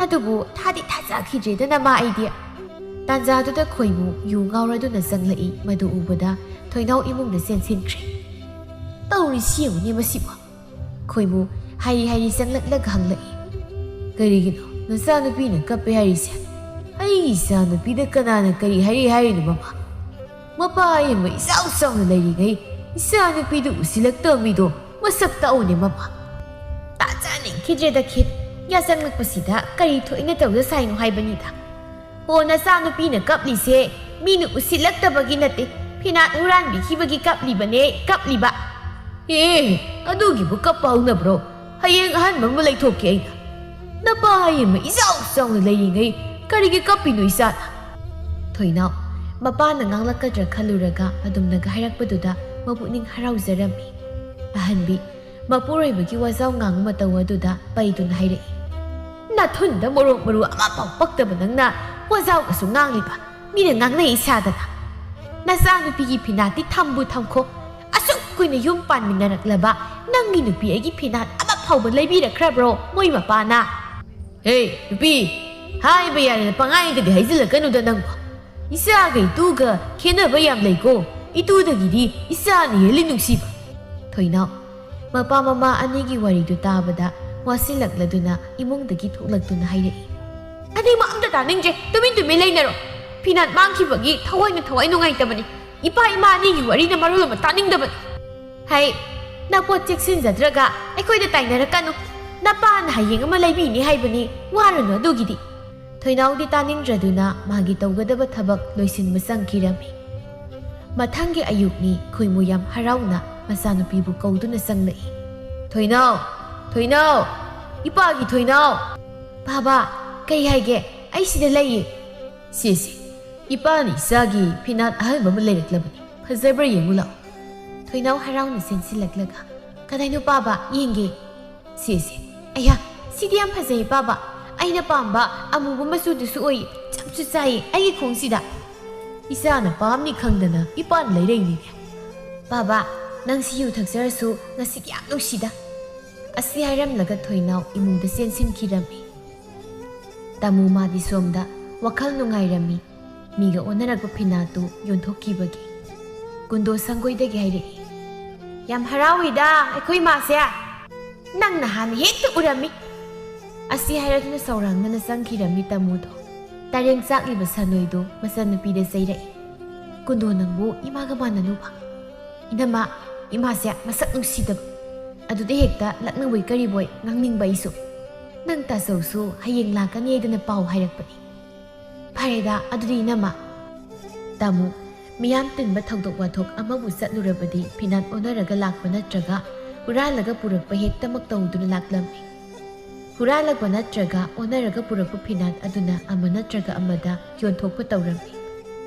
ꯑꯗꯨꯕꯨ ꯊꯥꯗꯤ ꯊꯥꯖꯈꯤꯗ꯭ꯔꯦꯗꯅ ꯃꯥ ꯑꯩꯗꯤ꯫ ꯇꯥꯟꯖꯥꯗꯨꯗ ꯈꯣꯏꯃꯨ ꯌꯨ ꯉꯥꯎꯔꯗꯨꯅ ꯆꯪꯂꯛꯏ꯫ ꯃꯗꯨ ꯎꯕꯗ ꯊꯣꯏꯅꯥꯎ ꯏꯃꯨꯡꯗ ꯆꯦꯟꯁꯤꯟꯈ꯭ꯔꯦ꯫ ꯇꯧꯔꯤꯁꯤ ꯌꯦꯡꯉꯨꯅꯦ ꯃꯁꯤꯕꯨ꯫ ꯈꯣꯏꯃꯨ ꯍꯥꯏꯔꯤ ꯍꯥꯏꯔꯤ ꯆꯪꯂꯛꯂꯒ ꯍꯪꯂꯛꯏ꯫ ꯀꯔꯤꯒꯤꯅꯣ ꯅꯆꯥꯅꯨꯄꯤꯅ ꯀꯞꯄꯦ ꯍꯥꯏꯔꯤꯁꯦ? ꯑꯩꯒꯤ ꯏꯆꯥꯅꯨꯄꯤꯗ ꯀꯅꯥꯅ ꯀꯔꯤ ꯍꯥꯏꯔꯤ ꯍꯥꯏꯔꯤꯅꯣ ꯃꯃꯥ? ꯃꯄꯥ ꯑꯃ ꯏꯆꯥꯎ ꯆꯥꯎꯅ ꯂꯩꯔꯤꯉꯩ ꯏꯆꯥꯅꯨꯄꯤꯗꯨ ꯎꯁꯤꯜꯂꯛꯇꯕ ꯃꯤꯗꯣ ꯃꯁꯛ ꯇꯥꯛꯎꯅꯦ ꯃꯃꯥ꯫ ꯇꯥꯖꯅꯤꯡꯈꯤꯗ꯭ꯔꯦꯗ ꯈꯤꯠ꯫ ꯌꯥꯆꯪꯂꯛꯄꯁꯤꯗ ꯀꯔꯤ ꯊꯣꯛꯏꯅ ꯇꯧꯗ ꯁꯥꯏꯅꯣ ꯍꯥꯏꯕꯅꯤꯗ꯫ ꯑꯣ, ꯅꯆꯥꯅꯨꯄꯤꯅ ꯀꯞꯂꯤꯁꯦ ꯃꯤꯅ ꯎꯁꯤꯠꯂꯛꯇꯕꯒꯤ ꯅꯠꯇꯦ, ꯐꯤꯅꯥꯠ ꯍꯨꯔꯥꯟꯕꯤꯈꯤꯕꯒꯤ ꯀꯞꯂꯤꯕꯅꯦ, ꯀꯞꯂꯤꯕ꯫ ꯑꯦ, ꯑꯗꯨꯒꯤꯕꯨ ꯀꯞꯄ ꯍꯧꯅꯕ꯭ꯔꯣ? ꯍꯌꯦꯡ ꯑꯍꯟꯕ ꯑꯃ ꯂꯩꯊꯣꯛꯀꯦ ꯑꯩꯅ꯫ ꯅꯄꯥ ꯑꯃ ꯏꯆꯥꯎ ꯆꯥꯎꯅ ꯂꯩꯔꯤꯉꯩ ꯀꯔꯤꯒꯤ ꯀꯞꯄꯤꯅꯣ ꯏꯆꯥꯅ? ꯊꯣꯏꯅꯥꯎ, ꯃꯄꯥꯅ ꯉꯥꯡꯂꯛꯀꯗ꯭ꯔꯥ ꯈꯜꯂꯨꯔꯒ ꯑꯗꯨꯝꯅꯒ ꯍꯥꯏꯔꯛꯄꯗꯨꯗ ꯃꯄꯨꯛꯅꯤꯡ ꯍꯔꯥꯎꯖꯔꯝꯃꯤ꯫ ꯑꯍꯟꯕꯤ, ꯃꯄꯨꯔꯣꯏꯕꯒꯤ ꯋꯥꯖꯥꯎ ꯉꯥꯡꯕ ꯃꯇꯧ ꯑꯗꯨꯗ ꯄꯩꯗꯨꯅ ꯍꯥꯏꯔꯛꯏ꯫ ꯅꯥꯊꯨꯟꯗ ꯃꯣꯔꯣꯛ ꯃꯔꯨ ꯑꯃꯐꯥꯎ ꯄꯛꯇꯕ ꯅꯪꯅ ꯋꯥꯖꯥꯎꯒꯁꯨ ꯉꯥꯡꯂꯤꯕ? ꯃꯤꯅ ꯉꯥꯡꯅꯩ ꯁꯥꯗꯅ꯫ ꯅꯆꯥꯅꯨꯄꯤꯒꯤ ꯐꯤꯅꯥꯠꯇꯤ ꯊꯝꯕꯨ ꯊꯝꯈꯣ꯫ ꯑꯁꯨꯛ ꯀꯨꯏꯅ ꯌꯨꯝ ꯄꯥꯟꯃꯤꯟꯅꯔꯛꯂꯕ ꯅꯪꯒꯤ ꯅꯨꯄꯤ ꯑꯩꯒꯤ ꯐꯤꯅꯥꯠ ꯑꯃ ꯐꯥꯎꯕ ꯂꯩꯕꯤꯔꯛꯈ꯭ꯔꯕ꯭ꯔꯣ ꯃꯣꯏ ꯃꯄꯥꯅ? ꯍꯦ, ꯅꯨꯄꯤ, ꯍꯥꯏꯕ ꯌꯥꯔꯦꯅ ꯄꯪꯍꯥꯏꯗꯗꯤ ꯍꯥꯏꯖꯤꯜꯂꯛꯀꯅꯨꯗ ꯅꯪꯕꯣ꯫ ꯏꯆꯥꯒ ꯏꯇꯨꯒ ꯈꯦꯠꯅꯕ ꯌꯥꯝ ꯂꯩꯀꯣ꯫ ꯏꯇꯨꯗꯒꯤꯗꯤ ꯏꯆꯥꯅ ꯍꯦꯜꯂꯤ ꯅꯨꯡꯁꯤꯕ꯫ ꯊꯣꯏꯅꯥꯎ, ꯃꯄꯥ ꯃꯃꯥ ꯑꯅꯤꯒꯤ ꯋꯥꯔꯤꯗꯨ ꯇꯥꯕꯗ ꯋꯥꯁꯤꯜꯂꯛꯂꯗꯨꯅ ꯏꯃꯨꯡꯗꯒꯤ ꯊꯣꯛꯂꯛꯇꯨꯅ ꯍꯥꯏꯔꯛꯏ꯫ ꯑꯅꯤꯃꯛ ꯑꯝꯇ ꯇꯥꯅꯤꯡꯗ꯭ꯔꯦ, ꯇꯨꯃꯤꯟ ꯇꯨꯃꯤꯟ ꯂꯩꯅꯔꯣ꯫ ꯐꯤꯅꯥꯠ ꯃꯥꯡꯈꯤꯕꯒꯤ ꯊꯋꯥꯏꯅ ꯊꯋꯥꯏ ꯅꯨꯡꯉꯥꯏꯇꯕꯅꯤ꯫ ꯏꯄꯥ ꯏꯃꯥ ꯑꯅꯤꯒꯤ ꯋꯥꯔꯤꯅ ꯃꯔꯣꯜ ꯑꯃ ꯇꯥꯅꯤꯡꯗꯕꯅꯤ꯫ ꯍꯩ, ꯅꯄꯣꯠ ꯆꯦꯛꯁꯤꯟꯖꯗ꯭ꯔꯒ ꯑꯩꯈꯣꯏꯗ ꯇꯥꯏꯅꯔꯛꯀꯅꯨ꯫ ꯅꯄꯥꯅ ꯍꯌꯦꯡ ꯑꯃ ꯂꯩꯕꯤꯅꯤ ꯍꯥꯏꯕꯅꯤ, ꯋꯥꯔꯨꯅꯨ ꯑꯗꯨꯒꯤꯗꯤ꯫ ꯊꯣꯏꯅꯥꯎꯗꯤ ꯇꯥꯅꯤꯡꯗ꯭ꯔꯗꯨꯅ ꯃꯥꯒꯤ ꯇꯧꯒꯗꯕ ꯊꯕꯛ ꯂꯣꯏꯁꯤꯟꯕ ꯆꯪꯈꯤꯔꯝꯃꯤ꯫ ꯃꯊꯪꯒꯤ ꯑꯌꯨꯛꯅꯤ꯫ ꯈꯣꯏꯃꯨ ꯌꯥꯝ ꯍꯔꯥꯎꯅ ꯃꯆꯥꯅꯨꯄꯤꯕꯨ ꯀꯧꯗꯨꯅ ꯆꯪꯂꯛꯏ꯫ "ꯊꯣꯏꯅꯥꯎ! ꯊꯣꯏꯅꯥꯎ! ꯏꯄꯥꯒꯤ ꯊꯣꯏꯅꯥꯎ!" "ꯕꯥꯕꯥ, ꯀꯩ ꯍꯥꯏꯒꯦ? ꯑꯩ ꯁꯤꯗ ꯂꯩꯌꯦ꯫" "ꯁꯦ, ꯁꯦ, ꯏꯄꯥꯅ ꯏꯆꯥꯒꯤ ꯐꯤꯅꯥꯠ ꯑꯍꯟꯕ ꯑꯃ ꯂꯩꯔꯛꯂꯕꯅꯤ꯫ ꯐꯖꯕ꯭ꯔꯥ ꯌꯦꯡꯉꯨ ꯂꯥꯛꯑꯣ꯫" ꯊꯣꯏꯅꯥꯎ ꯍꯔꯥꯎꯅ ꯆꯦꯟꯁꯤꯜꯂꯛꯂꯒ, "ꯀꯗꯥꯏꯅꯣ ꯄꯥꯕ? ꯌꯦꯡꯒꯦ꯫" "ꯁꯦ, ꯁꯦ꯫ ꯑꯌꯥ, ꯁꯤꯗꯤ ꯌꯥꯝ ꯐꯖꯩ ꯄꯥꯕ꯫ ꯑꯩꯅ ꯄꯥꯝꯕ ꯑꯃꯨꯕ ꯃꯆꯨꯗꯨꯁꯨ ꯑꯣꯏ꯫ ꯆꯞꯁꯨ ꯆꯥꯏꯌꯦ ꯑꯩꯒꯤ ꯈꯣꯡꯁꯤꯗ꯫" "ꯏꯆꯥꯅ ꯄꯥꯝꯅꯤ ꯈꯪꯗꯅ ꯏꯄꯥꯅ ꯂꯩꯔꯛꯏꯅꯤꯅꯦ꯫" "ꯄꯥꯕ, ꯅꯪꯁꯤ ꯌꯨ ꯊꯛꯆꯔꯁꯨ ꯉꯁꯤꯗꯤ ꯌꯥꯝ ꯅꯨꯡꯁꯤꯗ꯫" ꯑꯁꯤ ꯍꯥꯏꯔꯝꯂꯒ ꯊꯣꯏꯅꯥꯎ ꯏꯃꯨꯡꯗ ꯆꯦꯟꯁꯤꯟꯈꯤꯔꯝꯃꯤ꯫ ꯇꯥꯃꯨ ꯃꯥꯗꯤ ꯁꯣꯝꯗ ꯋꯥꯈꯜ ꯅꯨꯡꯉꯥꯏꯔꯝꯃꯤ꯫ ꯃꯤꯒ ꯑꯣꯟꯅꯔꯛꯄ ꯐꯤꯅꯥꯠꯇꯨ ꯌꯣꯟꯊꯣꯛꯈꯤꯕꯒꯤ꯫ ꯀꯨꯟꯗꯣ ꯁꯪꯒꯣꯏꯗꯒꯤ ꯍꯥꯏꯔꯛꯏ, "ꯌꯥꯝ ꯍꯔꯥꯎꯏꯗ ꯑꯩꯈꯣꯏ ꯃꯥꯁꯦ꯫ ꯅꯪꯅ ꯍꯥꯟꯅ ꯍꯦꯛꯇ ꯎꯔꯝꯃꯤ꯫" ꯑꯁꯤ ꯍꯥꯏꯔꯗꯨꯅ ꯁꯧꯔꯥꯡꯅꯅ ꯆꯪꯈꯤꯔꯝꯃꯤ ꯇꯥꯃꯨꯗꯣ꯫ ꯇꯔꯦꯡ ꯆꯥꯛꯂꯤꯕ ꯁꯥꯅꯣꯏꯗꯣ ꯃꯆꯟꯅꯨꯄꯤꯗ ꯆꯩꯔꯛꯏ, "ꯀꯨꯟꯗꯣ ꯅꯪꯕꯨ ꯏꯃꯥꯒ ꯃꯥꯟꯅꯅꯨꯕ꯫" "ꯏꯅꯝꯃ, ꯏꯃꯥꯁꯦ ꯃꯁꯛ ꯅꯨꯡꯁꯤꯗꯕ꯫ ꯑꯗꯨꯗ ꯍꯦꯛꯇ ꯂꯛꯅꯕꯣꯏ ꯀꯔꯤꯕꯣꯏ ꯉꯥꯡꯅꯤꯡꯕ ꯑꯩꯁꯨ꯫ ꯅꯪ ꯇꯥꯆꯧꯁꯨ ꯍꯌꯦꯡ ꯂꯥꯛꯀꯅꯤ ꯍꯥꯏꯗꯅ ꯄꯥꯎ ꯍꯥꯏꯔꯛꯄꯅꯤ꯫ ꯐꯔꯦꯗ, ꯑꯗꯨꯗꯤ ꯏꯅꯝꯃ꯫" ꯇꯥꯃꯨ, ꯃꯤꯌꯥꯝ ꯇꯤꯟꯕ ꯊꯧꯗꯣꯛ ꯋꯥꯊꯣꯛ ꯑꯃꯕꯨ ꯆꯠꯂꯨꯔꯕꯗꯤ ꯐꯤꯅꯥꯠ ꯑꯣꯟꯅꯔꯒ ꯂꯥꯛꯄ ꯅꯠꯇ꯭ꯔꯒ ꯍꯨꯔꯥꯜꯂꯒ ꯄꯨꯔꯛꯄ ꯍꯦꯛꯇꯃꯛ ꯇꯧꯗꯨꯅ ꯂꯥꯛꯂꯝꯃꯤ꯫ ꯍꯨꯔꯥꯜꯂꯛꯄ ꯅꯠꯇ꯭ꯔꯒ ꯑꯣꯟꯅꯔꯒ ꯄꯨꯔꯛꯄ ꯐꯤꯅꯥꯠ ꯑꯗꯨꯅ ꯑꯃ ꯅꯠꯇ꯭ꯔꯒ ꯑꯃꯗ ꯌꯣꯟꯊꯣꯛꯄ ꯇꯧꯔꯝꯃꯤ꯫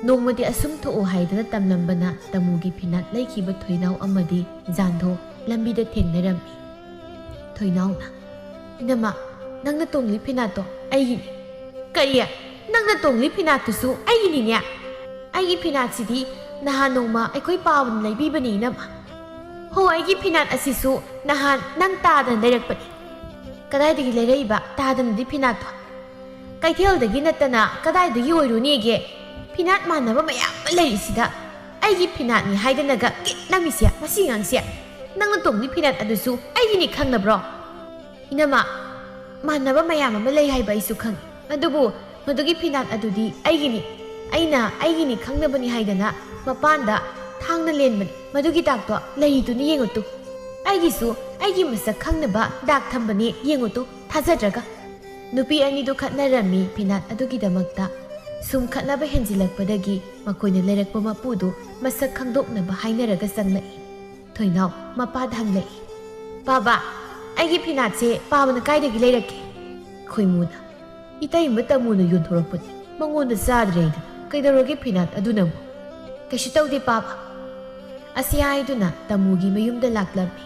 ꯅꯣꯡꯃꯗꯤ ꯑꯁꯨꯝ ꯊꯣꯛꯎ ꯍꯥꯏꯗꯅ ꯇꯝꯂꯝꯕꯅ ꯇꯥꯃꯨꯒꯤ ꯐꯤꯅꯥꯠ ꯂꯩꯈꯤꯕ ꯊꯣꯏꯅꯥꯎ ꯑꯃꯗꯤ ꯖꯥꯟꯙꯣ ꯂꯝꯕꯤꯗ ꯊꯦꯡꯅꯔꯝꯃꯤ꯫ ꯊꯣꯏꯅꯥꯎꯅ, "ꯏꯅꯝꯃ, ꯅꯪꯅ ꯇꯣꯡꯂꯤ ꯐꯤꯅꯥꯠꯇꯣ ꯑꯩꯒꯤꯅꯤ꯫" "ꯀꯔꯤ? ꯅꯪꯅ ꯇꯣꯡꯂꯤ ꯐꯤꯅꯥꯠꯇꯨꯁꯨ ꯑꯩꯒꯤꯅꯤꯅꯦ꯫ ꯑꯩꯒꯤ ꯐꯤꯅꯥꯠꯁꯤꯗꯤ ꯅꯍꯥꯟ ꯅꯣꯡꯃ ꯑꯩꯈꯣꯏ ꯄꯥꯕꯅ ꯂꯩꯕꯤꯕꯅꯤ, ꯏꯅꯝꯃ꯫ ꯍꯣ, ꯑꯩꯒꯤ ꯐꯤꯅꯥꯠ ꯑꯁꯤꯁꯨ ꯅꯍꯥꯟ ꯅꯪ ꯇꯥꯗꯅ ꯂꯩꯔꯛꯄꯅꯤ꯫ ꯀꯗꯥꯏꯗꯒꯤ ꯂꯩꯔꯛꯏꯕ ꯇꯥꯗꯅꯗꯤ ꯐꯤꯅꯥꯠꯇꯣ? ꯀꯩꯊꯦꯜꯗꯒꯤ ꯅꯠꯇꯅ ꯀꯗꯥꯏꯗꯒꯤ ꯑꯣꯏꯔꯨꯅꯤꯒꯦ? ꯐꯤꯅꯥꯠ ꯃꯥꯟꯅꯕ ꯃꯌꯥꯝ ꯑꯃ ꯂꯩꯔꯤꯁꯤꯗ ꯑꯩꯒꯤ ꯐꯤꯅꯥꯠꯅꯤ ꯍꯥꯏꯗꯅꯒ ꯀꯤꯠ ꯅꯝꯃꯤꯁꯦ, ꯃꯁꯤ ꯑꯉꯥꯡꯁꯦ꯫ ꯅꯪꯅ ꯇꯣꯡꯂꯤ ꯐꯤꯅꯥꯠ ꯑꯗꯨꯁꯨ ꯑꯩꯒꯤꯅꯤ, ꯈꯪꯅꯕ꯭ꯔꯣ? ꯏꯅꯝꯃ, ꯃꯥꯟꯅꯕ ꯃꯌꯥꯝ ꯑꯃ ꯂꯩ ꯍꯥꯏꯕ ꯑꯩꯁꯨ ꯈꯪꯉꯤ, ꯑꯗꯨꯕꯨ ꯃꯗꯨꯒꯤ ꯐꯤꯅꯥꯠ ꯑꯗꯨꯗꯤ ꯑꯩꯒꯤꯅꯤ꯫ ꯑꯩꯅ ꯑꯩꯒꯤꯅꯤ ꯈꯪꯅꯕꯅꯤ ꯍꯥꯏꯗꯅ ꯃꯄꯥꯟꯗ ꯊꯥꯡꯅ ꯂꯦꯟꯕꯅꯤ꯫ ꯃꯗꯨꯒꯤ ꯗꯥꯛꯇꯣ ꯂꯩꯔꯤꯗꯨꯅ ꯌꯦꯡꯉꯨ ꯇꯨ꯫ ꯑꯩꯒꯤꯁꯨ ꯑꯩꯒꯤ ꯃꯁꯛ ꯈꯪꯅꯕ ꯗꯥꯛ ꯊꯝꯕꯅꯤ, ꯌꯦꯡꯉꯨ ꯇꯨ, ꯊꯥꯖꯗ꯭ꯔꯒ꯫ ꯅꯨꯄꯤ ꯑꯅꯤꯗꯨ ꯈꯠꯅꯔꯝꯃꯤ ꯐꯤꯅꯥꯠ ꯑꯗꯨꯒꯤꯗꯃꯛꯇ꯫ ꯁꯨꯝ ꯈꯠꯅꯕ ꯍꯦꯟꯖꯤꯜꯂꯛꯄꯗꯒꯤ ꯃꯈꯣꯏꯅ ꯂꯩꯔꯛꯄ ꯃꯄꯨꯗꯨ ꯃꯁꯛ ꯈꯪꯗꯣꯛꯅꯕ ꯍꯥꯏꯅꯔꯒ ꯆꯪꯂꯛꯏ꯫ ꯊꯣꯏꯅꯥꯎ ꯃꯄꯥꯗ ꯍꯪꯂꯛꯏ, "ꯄꯥꯕ, ꯑꯩꯒꯤ ꯐꯤꯅꯥꯠꯁꯦ ꯄꯥꯕꯅ ꯀꯥꯏꯗꯒꯤ ꯂꯩꯔꯛꯀꯦ?" ꯈꯣꯏꯃꯨꯅ, "ꯏꯇꯩꯃ ꯇꯥꯃꯨꯅ ꯌꯣꯟꯊꯣꯔꯛꯄꯅꯤ, ꯃꯉꯣꯟꯗ ꯆꯥꯗ꯭ꯔꯦ ꯍꯥꯏꯗꯅ꯫ ꯀꯩꯗꯧꯔꯒꯦ ꯐꯤꯅꯥꯠ ꯑꯗꯨꯅꯕꯨ?" "ꯀꯩꯁꯨ ꯇꯧꯗꯦ ꯄꯥꯕ"꯫ ꯑꯁꯤ ꯍꯥꯏꯗꯨꯅ ꯇꯥꯃꯨꯒꯤ ꯃꯌꯨꯝꯗ ꯂꯥꯛꯂꯝꯃꯤ꯫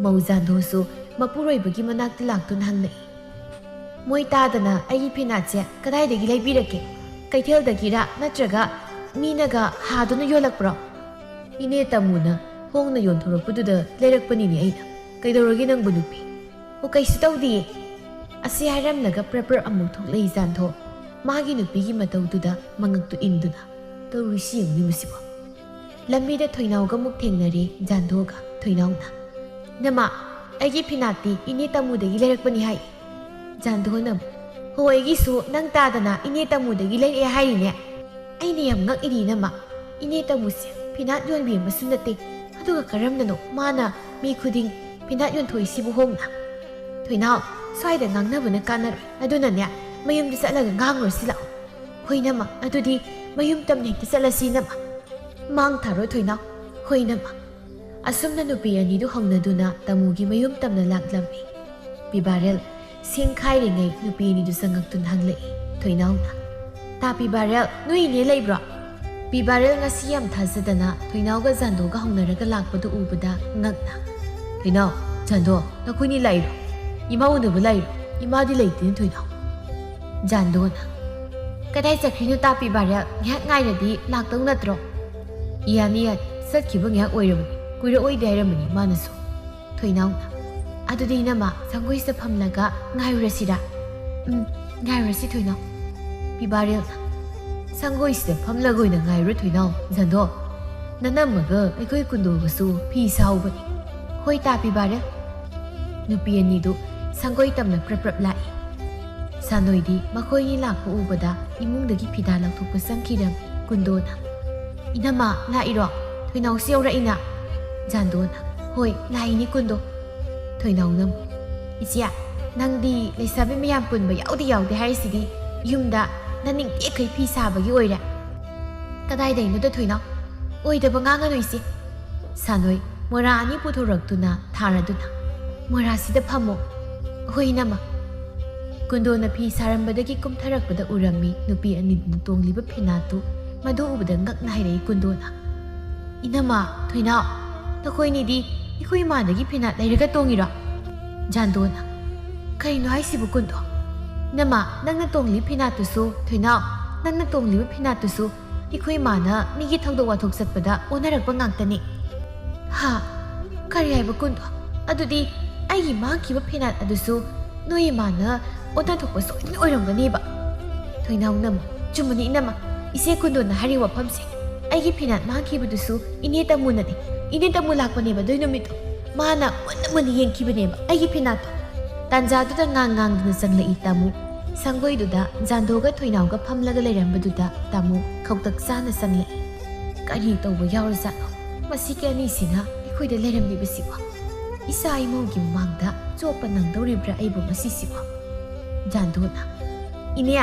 ꯃꯧ ꯖꯥꯟꯗꯣꯁꯨ ꯃꯄꯨꯔꯣꯏꯕꯒꯤ ꯃꯅꯥꯛꯇ ꯂꯥꯛꯇꯨꯅ ꯍꯪꯂꯛꯏ, "ꯃꯣꯏ ꯇꯥꯗꯅ ꯑꯩꯒꯤ ꯐꯤꯅꯥꯠꯁꯦ ꯀꯗꯥꯏꯗꯒꯤ ꯂꯩꯕꯤꯔꯛꯀꯦ? ꯀꯩꯊꯦꯜꯗꯒꯤꯔ ꯅꯠꯇ꯭ꯔꯒ ꯃꯤꯅꯒ ꯍꯥꯗꯨꯅ ꯌꯣꯜꯂꯛꯄ꯭ꯔꯣ?" "ꯏꯅꯦ ꯇꯥꯃꯨꯅ ꯍꯣꯡꯅ ꯌꯣꯟꯊꯣꯔꯛꯄꯗꯨꯗ ꯂꯩꯔꯛꯄꯅꯤꯅꯦ ꯑꯩꯅ꯫ ꯀꯩꯗꯧꯔꯒꯦ ꯅꯪꯕꯨ ꯅꯨꯄꯤ?" "ꯑꯣ, ꯀꯩꯁꯨ ꯇꯧꯗꯤꯌꯦ"꯫ ꯑꯁꯤ ꯍꯥꯏꯔꯝꯂꯒ ꯄ꯭ꯔꯞ ꯄ꯭ꯔꯞ ꯑꯃꯨꯛ ꯊꯣꯛꯂꯛꯏ ꯖꯥꯟꯗꯣ꯫ ꯃꯥꯒꯤ ꯅꯨꯄꯤꯒꯤ ꯃꯇꯧꯗꯨꯗ ꯃꯉꯛꯇꯨ ꯏꯟꯗꯨꯅ, "ꯇꯧꯔꯤꯁꯤ ꯌꯦꯡꯉꯨꯅꯦ ꯃꯁꯤꯕꯣ"꯫ ꯂꯝꯕꯤꯗ ꯊꯣꯏꯅꯥꯎꯒ ꯑꯃꯨꯛ ꯊꯦꯡꯅꯔꯦ ꯖꯥꯟꯗꯣꯒ ꯊꯣꯏꯅꯥꯎꯅ꯫ "ꯅꯃꯥ, ꯑꯩꯒꯤ ꯐꯤꯅꯥꯠꯇꯤ ꯏꯅꯦ ꯇꯥꯃꯨꯗꯒꯤ ꯂꯩꯔꯛꯄꯅꯤ" ꯍꯥꯏ꯫ ꯖꯥꯟꯗꯣꯅ ꯑꯃꯨꯛ, "ꯍꯣ, ꯑꯩꯒꯤꯁꯨ ꯅꯪ ꯇꯥꯗꯅ ꯏꯅꯦ ꯇꯥꯃꯨꯗꯒꯤ ꯂꯩꯔꯛꯑꯦ ꯍꯥꯏꯔꯤꯅꯦ꯫ ꯑꯩꯅ ꯌꯥꯝ ꯉꯛꯏꯅꯤ ꯏꯅꯝꯃ꯫ ꯏꯅꯦ ꯇꯥꯃꯨꯁꯦ ꯐꯤꯅꯥꯠ ꯌꯣꯟꯕꯤ ꯑꯃꯁꯨ ꯅꯠꯇꯦ꯫ ꯑꯗꯨꯒ ꯀꯔꯝꯅꯅꯣ ꯃꯥꯅ ꯃꯤ ꯈꯨꯗꯤꯡ ꯐꯤꯅꯥꯠ ꯌꯣꯟꯊꯣꯛꯏꯁꯤꯕꯨ ꯍꯣꯡꯅ?" "ꯊꯣꯏꯅꯥꯎ, ꯁ꯭ꯋꯥꯏꯗ ꯉꯥꯡꯅꯕꯅ ꯀꯥꯟꯅꯔꯣꯏ꯫ ꯑꯗꯨꯅꯅꯦ, ꯃꯌꯨꯝꯗ ꯆꯠꯂꯒ ꯉꯥꯡꯉꯨꯔꯁꯤ ꯂꯥꯛꯑꯣ"꯫ "ꯍꯣꯏ ꯏꯅꯝꯃ, ꯑꯗꯨꯗꯤ ꯃꯌꯨꯝ ꯇꯝꯅ ꯍꯦꯛꯇ ꯆꯠꯂꯁꯤ ꯏꯅꯝꯃ"꯫ "ꯃꯥꯡ ꯊꯥꯔꯣꯏ ꯊꯣꯏꯅꯥꯎ"꯫ "ꯍꯣꯏ ꯏꯅꯝꯃ"꯫ ꯑꯁꯨꯝꯅ ꯅꯨꯄꯤ ꯑꯅꯤꯗꯨ ꯍꯧꯅꯗꯨꯅ ꯇꯥꯃꯨꯒꯤ ꯃꯌꯨꯝ ꯇꯝꯅ ꯂꯥꯛꯂꯝꯃꯤ꯫ ꯄꯤꯕꯥꯔꯦꯜ ꯁꯤꯡ ꯈꯥꯏꯔꯤꯉꯩ ꯅꯨꯄꯤ ꯑꯅꯤꯗꯨ ꯆꯪꯉꯛꯇꯨꯅ ꯍꯪꯂꯛꯏ ꯊꯣꯏꯅꯥꯎꯅ, "ꯇꯥ ꯄꯤꯕꯥꯔꯦꯜ, ꯅꯣꯏ ꯏꯅꯦ ꯂꯩꯕ꯭ꯔꯣ?" ꯄꯤꯕꯥꯔꯦꯜ ꯉꯁꯤ ꯌꯥꯝ ꯊꯥꯖꯗꯅ ꯊꯣꯏꯅꯥꯎꯒ ꯖꯥꯟꯗꯣꯒ ꯍꯧꯅꯔꯒ ꯂꯥꯛꯄꯗꯨ ꯎꯕꯗ ꯉꯛꯅ, "ꯊꯣꯏꯅꯥꯎ, ꯖꯥꯟꯗꯣ, ꯅꯈꯣꯏꯅꯤ ꯂꯥꯛꯏꯔꯣ? ꯏꯃꯥ ꯎꯅꯕ ꯂꯥꯛꯏꯔꯣ? ꯏꯃꯥꯗꯤ ꯂꯩꯇꯦꯅꯦ ꯊꯣꯏꯅꯥꯎ"꯫ ꯖꯥꯟꯗꯣꯅ, "ꯀꯗꯥꯏ ꯆꯠꯈ꯭ꯔꯤꯅꯣ ꯇꯥ ꯄꯤꯕꯥꯔꯦꯜ? ꯉꯥꯏꯍꯥꯛ ꯉꯥꯏꯔꯗꯤ ꯂꯥꯛꯇꯧ ꯅꯠꯇ꯭ꯔꯣ?" "ꯌꯥꯅꯤ, ꯌꯥꯅꯤ꯫ ꯆꯠꯈꯤꯕ ꯉꯥꯏꯍꯥꯛ ꯑꯣꯏꯔꯕꯅꯤ꯫ ꯀꯨꯏꯔꯛꯑꯣꯏꯗꯤ ꯍꯥꯏꯔꯝꯕꯅꯤ ꯃꯥꯅꯁꯨ꯫" ꯊꯣꯏꯅꯥꯎꯅ, "ꯑꯗꯨꯗꯤ ꯏꯅꯝꯃ, ꯁꯪꯒꯣꯏꯁꯤꯗ ꯐꯝꯂꯒ ꯉꯥꯏꯔꯨꯔꯁꯤꯔꯥ?" "ꯎꯝ, ꯉꯥꯏꯔꯨꯔꯁꯤ ꯊꯣꯏꯅꯥꯎ꯫" ꯄꯤꯕꯥꯔꯦꯜꯅ, "ꯁꯪꯒꯣꯏꯁꯤꯗ ꯐꯝꯂꯒ ꯑꯣꯏꯅ ꯉꯥꯏꯔꯨꯔꯣ ꯊꯣꯏꯅꯥꯎ, ꯖꯥꯟꯗꯣ꯫ ꯅꯅꯝꯃꯒ ꯑꯩꯈꯣꯏ ꯀꯨꯟꯗꯣꯒꯁꯨ ꯐꯤ ꯁꯥꯍꯧꯕꯅꯤ꯫" "ꯍꯣꯏ ꯇꯥ ꯄꯤꯕꯥꯔꯦꯜ꯫" ꯅꯨꯄꯤ ꯑꯅꯤꯗꯨ ꯁꯪꯒꯣꯏ ꯇꯝꯅ ꯄ꯭ꯔꯞ ꯄ꯭ꯔꯞ ꯂꯥꯛꯏ꯫ ꯁꯥꯅꯣꯏꯗꯤ ꯃꯈꯣꯏꯅꯤ ꯂꯥꯛꯄ ꯎꯕꯗ ꯏꯃꯨꯡꯗꯒꯤ ꯐꯤꯗꯥ ꯂꯧꯊꯣꯛꯄ ꯆꯪꯈꯤꯔꯝꯃꯤ꯫ ꯀꯨꯟꯗꯣꯅ, "ꯏꯅꯝꯃ, ꯂꯥꯛꯏꯔꯣ? ꯊꯣꯏꯅꯥꯎꯁꯨ ꯌꯧꯔꯛꯏꯅ?" ꯖꯥꯟꯗꯣꯅ, "ꯍꯣꯏ, ꯂꯥꯛꯏꯅꯤ ꯀꯨꯟꯗꯣ꯫" ꯊꯣꯏꯅꯥꯎꯅ, "ꯏꯆꯦ, ꯅꯪꯗꯤ ꯂꯩꯁꯥꯕꯤ ꯃꯌꯥꯝ ꯄꯨꯟꯕ ꯌꯥꯎꯗꯦ ꯌꯥꯎꯗꯦ ꯍꯥꯏꯔꯤꯁꯤꯗꯤ ꯌꯨꯝꯗ ꯅꯅꯤꯡ ꯇꯦꯛꯈꯩ ꯐꯤ ꯁꯥꯕꯒꯤ ꯑꯣꯏꯔꯦ?" "ꯀꯗꯥꯏꯗꯩꯅꯣꯗ ꯊꯣꯏꯅꯥꯎ? ꯑꯣꯏꯗꯕ ꯉꯥꯡꯒꯅꯨ ꯏꯆꯦ꯫" ꯁꯥꯅꯣꯏ ꯃꯣꯔꯥ ꯑꯅꯤ ꯄꯨꯊꯣꯔꯛꯇꯨꯅ ꯊꯥꯔꯗꯨꯅ, "ꯃꯣꯔꯥꯁꯤꯗ ꯐꯝꯃꯣ꯫" "ꯍꯣꯏ ꯏꯅꯝꯃ꯫" ꯀꯨꯟꯗꯣꯅ ꯐꯤ ꯁꯥꯔꯝꯕꯗꯒꯤ ꯀꯨꯝꯊꯔꯛꯄꯗ ꯎꯔꯝꯃꯤ ꯅꯨꯄꯤ ꯑꯅꯤꯗꯨꯅ ꯇꯣꯡꯂꯤꯕ ꯐꯤꯅꯥꯠꯇꯨ꯫ ꯃꯗꯨ ꯎꯕꯗ ꯉꯛꯅ ꯍꯥꯏꯔꯛꯏ ꯀꯨꯟꯗꯣꯅ, "ꯏꯅꯝꯃ, ꯊꯣꯏꯅꯥꯎ, ꯅꯈꯣꯏꯅꯤꯗꯤ ꯑꯩꯈꯣꯏ ꯏꯃꯥꯗꯒꯤ ꯐꯤꯅꯥꯠ ꯂꯩꯔꯒ ꯇꯣꯡꯉꯤꯔꯣ?" ꯖꯥꯟꯗꯣꯅ, "ꯀꯔꯤꯅꯣ ꯍꯥꯏꯁꯤꯕꯨ ꯀꯨꯟꯗꯣ? ꯏꯅꯝꯃ, ꯅꯪꯅ ꯇꯣꯡꯂꯤ ꯐꯤꯅꯥꯠꯇꯨꯁꯨ, ꯊꯣꯏꯅꯥꯎ, ꯅꯪꯅ ꯇꯣꯡꯂꯤꯕ ꯐꯤꯅꯥꯠꯇꯨꯁꯨ ꯑꯩꯈꯣꯏ ꯏꯃꯥꯅ ꯃꯤꯒꯤ ꯊꯧꯗꯣꯛ ꯋꯥꯊꯣꯛ ꯆꯠꯄꯗ ꯑꯣꯟꯅꯔꯛꯄ ꯉꯥꯛꯇꯅꯤ꯫" "ꯍꯥ? ꯀꯔꯤ ꯍꯥꯏꯕ ꯀꯨꯟꯗꯣ? ꯑꯗꯨꯗꯤ ꯑꯩꯒꯤ ꯃꯥꯡꯈꯤꯕ ꯐꯤꯅꯥꯠ ꯑꯗꯨꯁꯨ ꯅꯣꯏ ꯏꯃꯥꯅ ꯑꯣꯟꯅ ꯊꯣꯛꯄ ꯁꯣꯏꯗꯅ ꯑꯣꯏꯔꯝꯒꯅꯤꯕ?" ꯊꯣꯏꯅꯥꯎꯅ, "ꯆꯨꯝꯕꯅꯤ ꯏꯅꯝꯃ, ꯏꯆꯦ ꯀꯨꯟꯗꯣꯅ ꯍꯥꯏꯔꯤꯕ ꯋꯥꯐꯝꯁꯦ꯫ ꯑꯩꯒꯤ ꯐꯤꯅꯥꯠ ꯃꯥꯡꯈꯤꯕꯗꯨꯁꯨ ꯏꯅꯦ ꯇꯃꯨꯅꯅꯤ꯫ ꯏꯅꯦ ꯇꯃꯨ ꯂꯥꯛꯄꯅꯦꯕ ꯑꯗꯨꯏ ꯅꯨꯃꯤꯠꯇꯣ꯫ ꯃꯥꯅ ꯃꯨꯟꯅ ꯃꯨꯟꯅ ꯌꯦꯡꯈꯤꯕꯅꯦꯕ ꯑꯩꯒꯤ ꯐꯤꯅꯥꯠꯇꯣ꯫" ꯇꯥꯟꯖꯥꯗꯨꯗ ꯉꯥꯡ ꯉꯥꯡꯗꯨꯅ ꯆꯪꯂꯛꯏ ꯇꯥꯃꯨ꯫ ꯁꯪꯒꯣꯏꯗꯨꯗ ꯖꯥꯟꯗꯣꯒ ꯊꯣꯏꯅꯥꯎꯒ ꯐꯝꯂꯒ ꯂꯩꯔꯝꯕꯗꯨꯗ ꯇꯥꯃꯨ ꯈꯧꯇꯛ ꯆꯥꯅ ꯆꯪꯂꯛꯏ꯫ "ꯀꯔꯤ ꯇꯧꯕ ꯌꯥꯎꯔꯖꯥꯠꯅꯣ ꯃꯁꯤꯒꯤ ꯑꯅꯤꯁꯤꯅ ꯑꯩꯈꯣꯏꯗ ꯂꯩꯔꯝꯂꯤꯕꯁꯤꯕꯣ? ꯏꯆꯥ ꯏꯃꯧꯒꯤ ꯃꯃꯥꯡꯗ ꯆꯣꯞꯄ ꯅꯪꯗꯧꯔꯤꯕ꯭ꯔꯥ ꯑꯩꯕꯨ ꯉꯁꯤꯁꯤꯕꯣ?" ꯖꯥꯟꯗꯣꯅ, "ꯏꯅꯦ,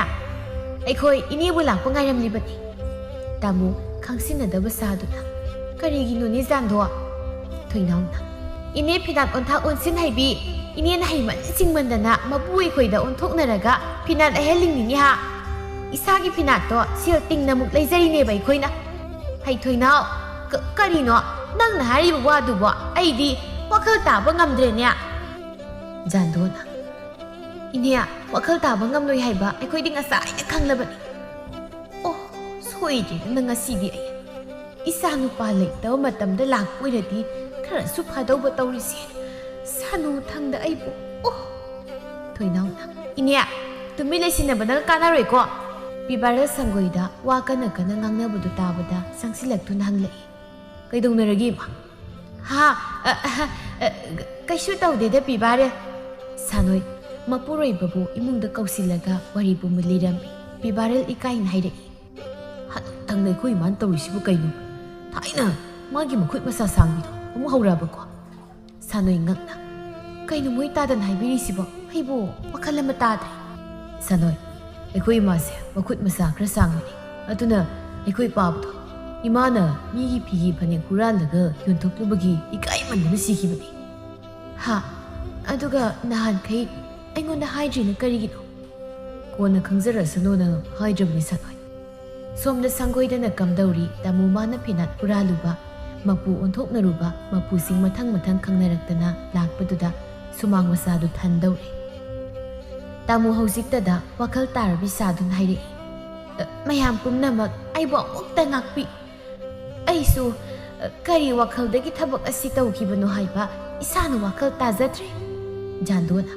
ꯑꯩꯈꯣꯏ ꯏꯅꯦꯕꯨ ꯂꯥꯛꯄ ꯉꯥꯏꯔꯝꯂꯤꯕꯅꯤ꯫" ꯇꯥꯃꯣ ꯈꯪꯁꯤꯟꯅꯗꯕ ꯁꯥꯗꯨꯅ, "ꯀꯔꯤꯒꯤꯅꯣꯅꯦ ꯖꯥꯟꯗꯣ?" ꯊꯣꯏꯅꯥꯎꯅ, "ꯏꯅꯦ ꯐꯤꯅꯥꯠ ꯑꯣꯟꯊꯥꯛ ꯑꯣꯟꯁꯤꯟ ꯍꯩꯕꯤ, ꯏꯅꯦꯅ ꯍꯩꯃꯟ ꯁꯤꯡꯃꯟꯗꯅ ꯃꯄꯨ ꯑꯩꯈꯣꯏꯗ ꯑꯣꯟꯊꯣꯛꯅꯔꯒ ꯐꯤꯅꯥꯠ ꯂꯩꯍꯜꯂꯤꯅꯤꯅꯦ ꯍꯥ꯫ ꯏꯁꯥꯒꯤ ꯐꯤꯅꯥꯠꯇꯣ ꯁꯦꯜ ꯇꯤꯡꯅꯃꯨꯛ ꯂꯩꯖꯔꯤꯅꯦꯕ ꯑꯩꯈꯣꯏꯅ꯫ ꯍꯩ ꯊꯣꯏꯅꯥꯎ, ꯀ-, ꯀꯔꯤꯅꯣ ꯅꯪꯅ ꯍꯥꯏꯔꯤꯕ ꯋꯥꯗꯨꯕꯣ? ꯑꯩꯗꯤ ꯋꯥꯈꯜ ꯇꯥꯕ ꯉꯝꯗ꯭ꯔꯦꯅꯦ꯫" ꯖꯥꯟꯗꯣꯅ, "ꯏꯅꯦ, ꯋꯥꯈꯜ ꯇꯥꯕ ꯉꯝꯂꯣꯏ ꯍꯥꯏꯕ ꯑꯩꯈꯣꯏꯗꯤ ꯉꯁꯥꯏꯅ ꯈꯪꯂꯕꯅꯤ꯫ ꯀꯨꯏꯗ꯭ꯔꯤꯗꯅ ꯉꯁꯤꯗꯤ ꯑꯩ ꯏꯆꯥ ꯅꯨꯄꯥ ꯂꯩꯇꯕ ꯃꯇꯝꯗ ꯂꯥꯛꯄ ꯑꯣꯏꯔꯗꯤ ꯈꯔꯁꯨ ꯐꯗꯧꯕ ꯇꯧꯔꯤꯁꯦ꯫ ꯁꯥꯅꯨ ꯊꯪꯗ ꯑꯩꯕꯨ, ꯑꯣ꯫ ꯊꯣꯏꯅꯥꯎꯅ, "ꯏꯅꯦ, ꯇꯨꯃꯤꯟ ꯂꯩꯁꯤꯟꯅꯕꯅ ꯀꯥꯟꯅꯔꯣꯏꯀꯣ?" ꯄꯤꯕꯥꯔꯦꯜ ꯁꯪꯒꯣꯏꯗ ꯋꯥ ꯀꯟꯅ ꯀꯟꯅ ꯉꯥꯡꯅꯕꯗꯨ ꯇꯥꯕꯗ ꯆꯪꯁꯤꯜꯂꯛꯇꯨꯅ ꯍꯪꯂꯛꯏ, "ꯀꯩꯗꯧꯅꯔꯒꯦ, ꯏꯃꯥ?" "ꯍꯥ? ꯑ, ꯑ, ꯑ, ꯀꯩꯁꯨ ꯇꯧꯗꯦꯗ, ꯄꯤꯕꯥꯔꯦꯜ꯫" ꯁꯥꯅꯣꯏ ꯃꯄꯨꯔꯣꯏꯕꯕꯨ ꯏꯃꯨꯡꯗ ꯀꯧꯁꯤꯜꯂꯒ ꯋꯥꯔꯤ ꯄꯨꯝꯕ ꯂꯤꯔꯝꯃꯤ꯫ ꯄꯤꯕꯥꯔꯦꯜ ꯏꯀꯥꯏꯅ ꯍꯥꯏꯔꯛꯏ, "ꯍꯟꯗꯛꯇꯪꯗ ꯑꯩꯈꯣꯏ ꯏꯃꯥꯅ ꯇꯧꯔꯤꯁꯤꯕꯨ ꯀꯩꯅꯣ? ꯊꯥꯏꯅ ꯃꯥꯒꯤ ꯃꯈꯨꯠ ꯃꯁꯥ ꯁꯥꯡꯕꯤꯗꯣ ꯑꯃꯨꯛ ꯍꯧꯔꯛꯑꯕꯀꯣ?" ꯁꯥꯅꯣꯏ ꯉꯛꯅ, "ꯀꯩꯅꯣ ꯃꯣꯏ ꯇꯥꯗꯅ ꯍꯥꯏꯕꯤꯔꯤꯁꯤꯕꯣ? ꯑꯩꯕꯨ ꯋꯥꯈꯜ ꯑꯃ ꯇꯥꯗ꯭ꯔꯦ꯫" ꯁꯥꯅꯣꯏ, "ꯑꯩꯈꯣꯏ ꯏꯃꯥꯁꯦ ꯃꯈꯨꯠ ꯃꯁꯥ ꯈꯔ ꯁꯥꯡꯕꯅꯤ꯫ ꯑꯗꯨꯅ ꯑꯩꯈꯣꯏ ꯄꯥꯕꯗꯣ ꯏꯃꯥꯅ ꯃꯤꯒꯤ ꯐꯤꯒꯤ ꯐꯅꯦꯛ ꯍꯨꯔꯥꯜꯂꯒ ꯌꯣꯟꯊꯣꯛꯂꯨꯕꯒꯤ ꯏꯀꯥꯏꯃꯟꯗꯅ ꯁꯤꯈꯤꯕꯅꯤ꯫" "ꯍꯥ? ꯑꯗꯨꯒ ꯅꯍꯥꯟꯈꯩ ꯑꯩꯉꯣꯟꯗ ꯍꯥꯏꯗ꯭ꯔꯤꯅ ꯀꯔꯤꯒꯤꯅꯣ?" "ꯀꯣꯟꯅ ꯈꯪꯖꯔꯁꯅꯨꯅ ꯍꯥꯏꯗ꯭ꯔꯕꯅꯤ, ꯁꯥꯅꯣꯏ꯫" ꯁꯣꯝꯗ ꯁꯪꯒꯣꯏꯗꯅ ꯀꯝꯗꯧꯔꯤ, ꯇꯥꯃꯣ ꯃꯥꯅ ꯐꯤꯅꯥꯠ ꯍꯨꯔꯥꯜꯂꯨꯕ, ꯃꯄꯨ ꯑꯣꯟꯊꯣꯛꯅꯔꯨꯕ, ꯃꯄꯨꯁꯤꯡ ꯃꯊꯪ ꯃꯊꯪ ꯈꯪꯅꯔꯛꯇꯅ ꯂꯥꯛꯄꯗꯨꯗ ꯁꯨꯃꯥꯡ ꯃꯆꯥꯗꯨ ꯊꯟꯗꯧꯔꯦ꯫ ꯇꯥꯃꯣ ꯍꯧꯖꯤꯛꯇꯗ ꯋꯥꯈꯜ ꯇꯥꯔꯕꯤ ꯁꯥꯗꯨꯅ ꯍꯥꯏꯔꯛꯏ, "ꯑ, ꯃꯌꯥꯝ ꯄꯨꯝꯅꯃꯛ ꯑꯩꯕꯨ ꯑꯃꯨꯛꯇ ꯉꯥꯛꯄꯤ꯫ ꯑꯩꯁꯨ, ꯑ, ꯀꯔꯤ ꯋꯥꯈꯜꯗꯒꯤ ꯊꯕꯛ ꯑꯁꯤ ꯇꯧꯈꯤꯕꯅꯣ ꯍꯥꯏꯕ ꯏꯁꯥꯅ ꯋꯥꯈꯜ ꯇꯥꯖꯗ꯭ꯔꯦ꯫" ꯖꯥꯟꯗꯣꯅ,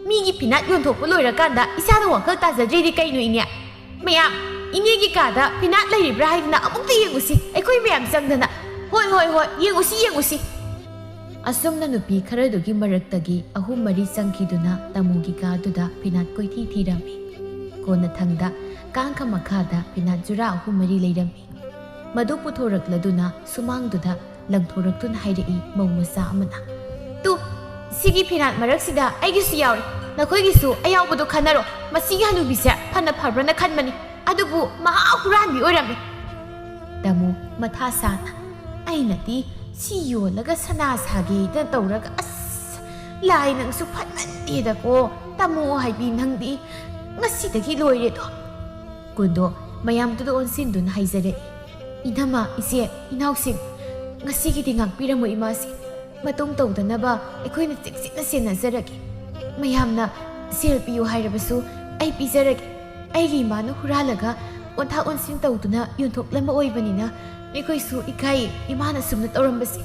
"ꯃꯤꯒꯤ ꯐꯤꯅꯥꯠ ꯌꯣꯟꯊꯣꯛꯄ ꯂꯣꯏꯔꯀꯥꯟꯗ ꯏꯁꯥꯅ ꯋꯥꯈꯜ ꯇꯥꯖꯗ꯭ꯔꯤꯗꯤ ꯀꯩꯅꯣ, ꯏꯅꯦ? ꯃꯌꯥꯝ, ꯏꯅꯦꯒꯤ ꯀꯥꯗ ꯐꯤꯅꯥꯠ ꯂꯩꯔꯤꯕ꯭ꯔꯥ ꯍꯥꯏꯗꯅ ꯑꯃꯨꯛꯇ ꯌꯦꯡꯉꯨꯁꯤ, ꯑꯩꯈꯣꯏ ꯃꯌꯥꯝ ꯆꯪꯗꯅ꯫" "ꯍꯣꯏ, ꯍꯣꯏ, ꯍꯣꯏ, ꯌꯦꯡꯉꯨꯁꯤ, ꯌꯦꯡꯉꯨꯁꯤ꯫" ꯑꯁꯨꯝꯅ ꯅꯨꯄꯤ ꯈꯔꯗꯨꯒꯤ ꯃꯔꯛꯇꯒꯤ ꯑꯍꯨꯝ ꯃꯔꯤ ꯆꯪꯈꯤꯗꯨꯅ ꯇꯥꯃꯣꯒꯤ ꯀꯥꯗꯨꯗ ꯐꯤꯅꯥꯠ ꯀꯣꯏꯊꯤ ꯊꯤꯔꯝꯃꯤ꯫ ꯀꯣꯟꯅꯊꯪꯗ ꯀꯥꯡꯈ ꯃꯈꯥꯗ ꯐꯤꯅꯥꯠ ꯖꯨꯔꯥ ꯑꯍꯨꯝ ꯃꯔꯤ ꯂꯩꯔꯝꯃꯤ꯫ ꯃꯗꯨ ꯄꯨꯊꯣꯔꯛꯂꯗꯨꯅ ꯁꯨꯃꯥꯡꯗꯨꯗ ꯂꯪꯊꯣꯔꯛꯇꯨꯅ ꯍꯥꯏꯔꯛꯏ ꯃꯧ ꯃꯆꯥ ꯑꯃꯅ, "ꯇꯨ, ꯁꯤꯒꯤ ꯐꯤꯅꯥꯠ ꯃꯔꯛꯁꯤꯗ ꯑꯩꯒꯤꯁꯨ ꯌꯥꯎꯔꯦ꯫ ꯅꯈꯣꯏꯒꯤꯁꯨ ꯑꯌꯥꯎꯕꯗꯣ ꯈꯟꯅꯔꯣ꯫ ꯃꯁꯤꯒꯤ ꯍꯅꯨꯕꯤꯁꯦ ꯐꯅ ꯐꯕ꯭ꯔꯅ ꯈꯟꯕꯅꯤ, ꯑꯗꯨꯕꯨ ꯃꯍꯥ ꯍꯨꯔꯥꯟꯕꯤ ꯑꯣꯏꯔꯝꯃꯦ꯫" ꯇꯥꯃꯣ ꯃꯊꯥ ꯁꯥꯅ, "ꯑꯩꯅꯗꯤ ꯁꯤ ꯌꯣꯜꯂꯒ ꯁꯅꯥ ꯁꯥꯒꯦꯗ ꯇꯧꯔꯒ, ꯑꯁ, ꯂꯥꯏ ꯅꯪꯁꯨ ꯐꯠꯃꯟꯗꯦꯗꯀꯣ, ꯇꯥꯃꯣ ꯍꯥꯏꯕꯤ ꯅꯪꯗꯤ꯫ ꯉꯁꯤꯗꯒꯤ ꯂꯣꯏꯔꯦꯗꯣ꯫" ꯀꯨꯟꯗꯣ ꯃꯌꯥꯝꯗꯨꯗ ꯑꯣꯟꯁꯤꯟꯗꯨꯅ ꯍꯥꯏꯖꯔꯛꯏ, "ꯏꯅꯝꯃ, ꯏꯆꯦ, ꯏꯅꯥꯎꯁꯤꯡ, ꯉꯁꯤꯒꯤꯗꯤ ꯉꯥꯛꯄꯤꯔꯝꯃꯣ ꯏꯃꯥꯁꯤ꯫ ꯃꯇꯨꯡ ꯇꯧꯗꯅꯕ ꯑꯩꯈꯣꯏꯅ ꯆꯦꯛꯁꯤꯟꯅ ꯁꯦꯟꯅꯖꯔꯒꯦ꯫ ꯃꯌꯥꯝꯅ ꯁꯦꯜ ꯄꯤꯌꯨ ꯍꯥꯏꯔꯕꯁꯨ ꯑꯩ ꯄꯤꯖꯔꯒꯦ꯫ ꯑꯩꯒꯤ ꯏꯃꯥꯅ ꯍꯨꯔꯥꯜꯂꯒ ꯑꯣꯟꯊꯥ ꯑꯣꯟꯁꯤꯟ ꯇꯧꯗꯨꯅ ꯌꯣꯟꯊꯣꯛꯂꯝꯕ ꯑꯣꯏꯕꯅꯤꯅ ꯑꯩꯈꯣꯏꯁꯨ ꯏꯀꯥꯏ꯫ ꯏꯃꯥꯅ ꯁꯨꯝꯅ ꯇꯧꯔꯝꯕꯁꯦ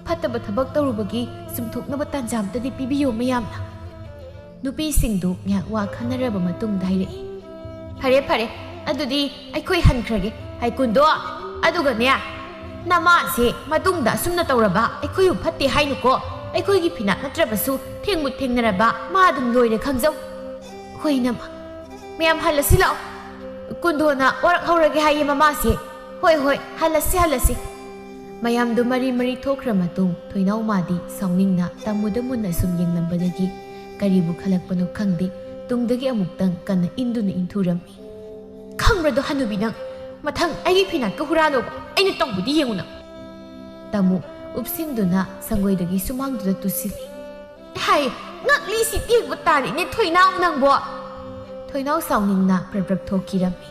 ꯐꯠꯇꯕ ꯊꯕꯛ ꯇꯧꯔꯨꯕꯒꯤ ꯁꯨꯝꯊꯣꯛꯅꯕ ꯇꯥꯟꯖꯥ ꯑꯝꯇꯗꯤ ꯄꯤꯕꯤꯌꯨ ꯃꯌꯥꯝꯅ꯫ ꯅꯨꯄꯤꯁꯤꯡꯗꯨ ꯉꯥꯏꯍꯥꯛ ꯋꯥ ꯈꯟꯅꯔꯕ ꯃꯇꯨꯡꯗ ꯍꯥꯏꯔꯛꯏ, "ꯐꯔꯦ ꯐꯔꯦ, ꯑꯗꯨꯗꯤ ꯑꯩꯈꯣꯏ ꯍꯟꯈ꯭ꯔꯒꯦ꯫ ꯍꯥꯏ ꯀꯨꯟꯗꯣ, ꯑꯗꯨꯒꯅꯦ, ꯅꯃꯥꯁꯦ ꯃꯇꯨꯡꯗ ꯑꯁꯨꯝꯅ ꯇꯧꯔꯕ ꯑꯩꯈꯣꯏꯕꯨ ꯐꯠꯇꯦ ꯍꯥꯏꯅꯨꯀꯣ꯫ ꯑꯩꯈꯣꯏꯒꯤ ꯐꯤꯅꯥꯠ ꯅꯠꯇ꯭ꯔꯕꯁꯨ ꯊꯦꯡꯕꯨ ꯊꯦꯡꯅꯔꯕ ꯃꯥ ꯑꯗꯨꯝ ꯂꯣꯏꯔꯦ ꯈꯪꯖꯧ꯫ ꯍꯣꯏ ꯏꯅꯝꯃ, ꯃꯌꯥꯝ ꯍꯜꯂꯁꯤ ꯂꯥꯛꯑꯣ꯫ ꯀꯨꯟꯗꯣꯅ ꯋꯥꯔꯛ ꯍꯧꯔꯒꯦ ꯍꯥꯏꯌꯦ ꯃꯃꯥꯁꯦ꯫ ꯍꯣꯏ ꯍꯣꯏ, ꯍꯜꯂꯁꯤ ꯍꯜꯂꯁꯤ꯫" ꯃꯌꯥꯝꯗꯨ ꯃꯔꯤ ꯃꯔꯤ ꯊꯣꯛꯈ꯭ꯔ ꯃꯇꯨꯡ ꯊꯣꯏꯅꯥꯎ ꯃꯥꯗꯤ ꯁꯥꯎꯅꯤꯡꯅ ꯇꯥꯃꯣꯗ ꯃꯨꯟꯅ ꯁꯨꯝ ꯌꯦꯡꯂꯝꯕꯗꯒꯤ ꯀꯔꯤꯕꯨ ꯈꯜꯂꯛꯄꯅꯣ ꯈꯪꯗꯦ, ꯇꯨꯡꯗꯒꯤ ꯑꯃꯨꯛꯇꯪ ꯀꯟꯅ ꯏꯟꯗꯨꯅ ꯏꯟꯊꯨꯔꯝꯃꯤ꯫ "ꯈꯪꯕ꯭ꯔꯗꯣ ꯍꯅꯨꯕꯤ ꯅꯪ, ꯃꯊꯪ ꯑꯩꯒꯤ ꯐꯤꯅꯥꯠꯀ ꯍꯨꯔꯥꯜꯂꯣꯕ ꯑꯩꯅ ꯇꯧꯕꯗꯤ ꯌꯦꯡꯉꯨ ꯅꯪ꯫" ꯇꯥꯃꯣ ꯎꯞꯁꯤꯟꯗꯨꯅ ꯁꯪꯒꯣꯏꯗꯒꯤ ꯁꯨꯃꯥꯡꯗꯨꯗ ꯇꯨꯁꯤꯜꯂꯤ꯫ "ꯍꯥꯏ, ꯉꯛꯂꯤ ꯁꯤ ꯇꯦꯛꯄ ꯇꯥꯔꯦꯅꯦ ꯊꯣꯏꯅꯥꯎ ꯅꯪꯕꯣ!" ꯊꯣꯏꯅꯥꯎ ꯁꯥꯎꯅꯤꯡꯅ ꯄ꯭ꯔꯞ ꯄ꯭ꯔꯞ ꯊꯣꯛꯈꯤꯔꯝꯃꯤ꯫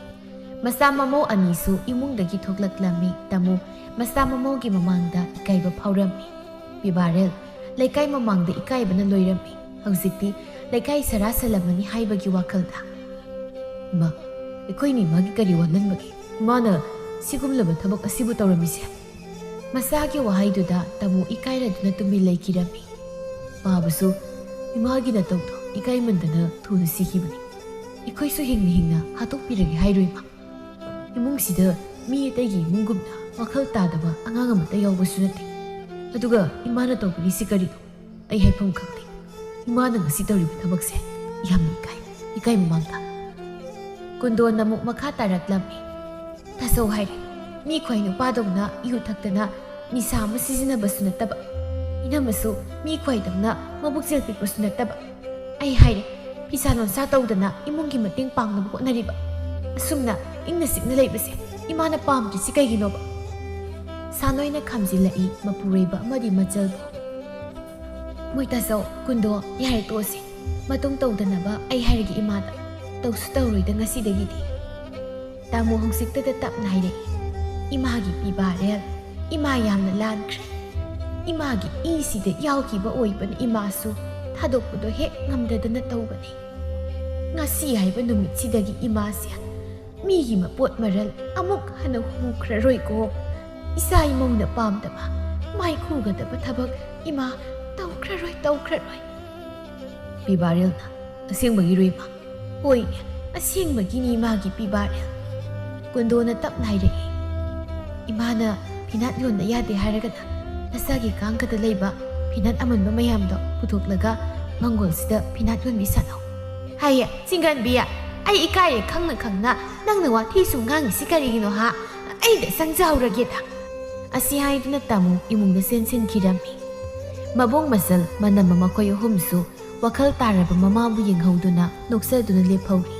ꯃꯆꯥ ꯃꯃꯧ ꯑꯅꯤꯁꯨ ꯏꯃꯨꯡꯗꯒꯤ ꯊꯣꯛꯂꯛꯂꯝꯃꯤ꯫ ꯇꯥꯃꯣ ꯃꯆꯥ ꯃꯃꯧꯒꯤ ꯃꯃꯥꯡꯗ ꯏꯀꯥꯏꯕ ꯐꯥꯎꯔꯝꯃꯤ꯫ ꯄꯤꯕꯥꯔꯦꯜ ꯂꯩꯀꯥꯏ ꯃꯃꯥꯡꯗ ꯏꯀꯥꯏꯕꯅ ꯂꯣꯏꯔꯝꯃꯤ꯫ ꯍꯧꯖꯤꯛꯇꯤ ꯂꯩꯀꯥꯏ ꯁꯔꯥ ꯁꯜꯂꯝꯃꯅꯤ ꯍꯥꯏꯕꯒꯤ ꯋꯥꯈꯜꯗ, "ꯏꯃꯥ, ꯑꯩꯈꯣꯏꯅ ꯏꯃꯥꯒꯤ ꯀꯔꯤ ꯋꯥꯅꯟꯕꯒꯦ? ꯏꯃꯥꯅ ꯁꯤꯒꯨꯝꯂꯕ ꯊꯕꯛ ꯑꯁꯤꯕꯨ ꯇꯧꯔꯝꯃꯤꯁꯦ?" ꯃꯆꯥꯒꯤ ꯋꯥꯍꯩꯗꯨꯗ ꯇꯥꯃꯣ ꯏꯀꯥꯏꯔꯗꯨꯅ ꯇꯨꯃꯤꯟ ꯂꯩꯈꯤꯔꯝꯃꯤ꯫ ꯄꯥꯕꯁꯨ ꯏꯃꯥꯒꯤ ꯅꯇꯧꯗꯣ ꯏꯀꯥꯏꯃꯟꯗꯅ ꯊꯨꯅ ꯁꯤꯈꯤꯕꯅꯤ꯫ ꯑꯩꯈꯣꯏꯁꯨ ꯍꯤꯡꯅ ꯍꯤꯡꯅ ꯍꯥꯠꯇꯣꯛꯄꯤꯔꯒꯦ ꯍꯥꯏꯔꯣ ꯏꯃꯥ? ꯏꯃꯨꯡꯁꯤꯗ ꯃꯤ ꯑꯇꯩꯒꯤ ꯏꯃꯨꯡꯒꯨꯝꯅ ꯋꯥꯈꯜ ꯇꯥꯗꯕ ꯑꯉꯥꯡ ꯑꯃꯠꯇ ꯌꯥꯎꯕꯁꯨ ꯅꯠꯇꯦ꯫ ꯑꯗꯨꯒ ꯏꯃꯥꯅ ꯇꯧꯕꯤꯔꯤꯁꯤ ꯀꯔꯤꯅꯣ? ꯑꯩ ꯍꯥꯏꯐꯝ ꯈꯪꯗꯦ꯫ ꯏꯃꯥꯅ ꯉꯁꯤ ꯇꯧꯔꯤꯕ ꯊꯕꯛꯁꯦ ꯌꯥꯝꯅ ꯏꯀꯥꯏ, ꯏꯀꯥꯏ ꯃꯃꯥꯡꯗ꯫ ꯀꯨꯟꯗꯣꯟ ꯑꯃꯨꯛ ꯃꯈꯥ ꯇꯥꯔꯛꯂꯝꯃꯤ꯫ ꯇꯥꯆꯧ ꯍꯥꯏꯔꯦ, ꯃꯤ ꯈ꯭ꯋꯥꯏ ꯅꯨꯄꯥꯗꯧꯅ ꯌꯨ ꯊꯛꯇꯅ ꯅꯤꯁꯥ ꯑꯃ ꯁꯤꯖꯤꯟꯅꯕꯁꯨ ꯅꯠꯇꯕ, ꯏꯅꯝꯃꯁꯨ ꯃꯤ ꯈ꯭ꯋꯥꯏꯗꯧꯅ ꯃꯕꯨꯛꯆꯦꯜ ꯄꯤꯛꯄꯁꯨ ꯅꯠꯇꯕ꯫ ꯑꯩ ꯍꯥꯏꯔꯦ, ꯐꯤꯁꯥ ꯂꯣꯟꯁꯥ ꯇꯧꯗꯅ ꯏꯃꯨꯡꯒꯤ ꯃꯇꯦꯡ ꯄꯥꯡꯅꯕ ꯍꯣꯠꯅꯔꯤꯕ꯫ ꯑꯁꯨꯝꯅ ꯏꯪꯅ ꯆꯤꯛꯅ ꯂꯩꯕꯁꯦ ꯏꯃꯥꯅ ꯄꯥꯝꯗ꯭ꯔꯤꯁꯤ ꯀꯩꯒꯤꯅꯣꯕ? ꯁꯥꯅꯣꯏꯅ ꯈꯥꯝꯖꯤꯜꯂꯛꯏ ꯃꯄꯨꯔꯣꯏꯕ ꯑꯃꯗꯤ ꯃꯆꯜꯕꯨ꯫ ꯃꯣꯏ ꯇꯥꯆꯧ, ꯀꯨꯟꯗꯣ, ꯌꯥꯔꯦ ꯇꯣꯛꯑꯁꯤ꯫ ꯃꯇꯨꯡ ꯇꯧꯗꯅꯕ ꯑꯩ ꯍꯥꯏꯔꯒꯦ ꯏꯃꯥꯗ꯫ ꯇꯧꯁꯨ ꯇꯧꯔꯣꯏꯗ ꯉꯁꯤꯗꯒꯤꯗꯤ꯫ ꯇꯥꯃꯣ ꯍꯧꯖꯤꯛꯇꯗ ꯇꯞꯅ ꯍꯥꯏꯔꯛꯏ, "ꯏꯃꯥꯒꯤ ꯄꯤꯕꯥꯔꯦꯜ, ꯏꯃꯥ ꯌꯥꯝꯅ ꯂꯥꯟꯈ꯭ꯔꯦ꯫ ꯏꯃꯥꯒꯤ ꯏꯁꯤꯗ ꯌꯥꯎꯈꯤꯕ ꯑꯣꯏꯕꯅ ꯏꯃꯥꯁꯨ ꯊꯥꯗꯣꯛꯄꯗꯣ ꯍꯦꯛ ꯉꯝꯗꯗꯅ ꯇꯧꯕꯅꯤ꯫ ꯉꯁꯤ ꯍꯥꯏꯕ ꯅꯨꯃꯤꯠꯁꯤꯗꯒꯤ ꯏꯃꯥꯁꯦ ꯃꯤꯒꯤ ꯃꯄꯣꯠ ꯃꯔꯜ ꯑꯃꯨꯛ ꯍꯟꯅ ꯍꯨꯈ꯭ꯔꯔꯣꯏꯀꯣ꯫ ꯏꯆꯥ ꯏꯃꯧꯅ ꯄꯥꯝꯗꯕ, ꯃꯥꯏꯈꯨꯒꯗꯕ ꯊꯕꯛ ꯏꯃꯥ ꯇꯧꯈ꯭ꯔꯔꯣꯏ, ꯇꯧꯈ꯭ꯔꯔꯣꯏ꯫ ꯄꯤꯕꯥꯔꯦꯜꯅ, "ꯑꯁꯦꯡꯕꯒꯤꯔꯣ ꯏꯃꯥ?" "ꯍꯣꯏ, ꯑꯁꯦꯡꯕꯒꯤꯅꯤ ꯏꯃꯥꯒꯤ ꯄꯤꯕꯥꯔꯦꯜ꯫" ꯀꯨꯟꯗꯣꯅ ꯇꯞꯅ ꯍꯥꯏꯔꯛꯏ, "ꯏꯃꯥꯅ ꯐꯤꯅꯥꯠ ꯌꯣꯟꯕ ꯌꯥꯗꯦ ꯍꯥꯏꯔꯒꯅ ꯅꯁꯥꯒꯤ ꯀꯥꯡꯀꯗ ꯂꯩꯕ ꯐꯤꯅꯥꯠ ꯑꯃꯟꯕ ꯃꯌꯥꯝꯗꯣ ꯄꯨꯊꯣꯛꯂꯒ ꯃꯪꯒꯣꯜꯁꯤꯗ ꯐꯤꯅꯥꯠ ꯌꯣꯟꯕꯤ ꯁꯥꯟꯅꯧ꯫" "ꯍꯥꯏꯌꯦ, ꯆꯤꯡꯒꯟꯕꯤ, ꯑꯩ ꯏꯀꯥꯏꯌꯦ ꯈꯪꯅ ꯈꯪꯅ ꯅꯪꯅ ꯋꯥꯊꯤ ꯁꯨꯝ ꯉꯥꯡꯉꯤꯁꯤ ꯀꯔꯤꯒꯤꯅꯣ ꯍꯥ? ꯑꯩꯗ ꯆꯪꯖꯍꯧꯔꯒꯦꯗ꯫" ꯑꯁꯤ ꯍꯥꯏꯗꯨꯅ ꯇꯥꯃꯨ ꯏꯃꯨꯡꯗ ꯆꯦꯟꯁꯤꯟꯈꯤꯔꯝꯃꯤ꯫ ꯃꯕꯨꯡ ꯃꯆꯜ ꯃꯅꯝꯃ ꯃꯈꯣꯏ ꯑꯍꯨꯝꯁꯨ ꯋꯥꯈꯜ ꯇꯥꯔꯕ ꯃꯃꯥꯕꯨ ꯌꯦꯡꯍꯧꯗꯨꯅ ꯅꯣꯛꯆꯗꯨꯅ ꯂꯦꯞꯍꯧꯔꯤ꯫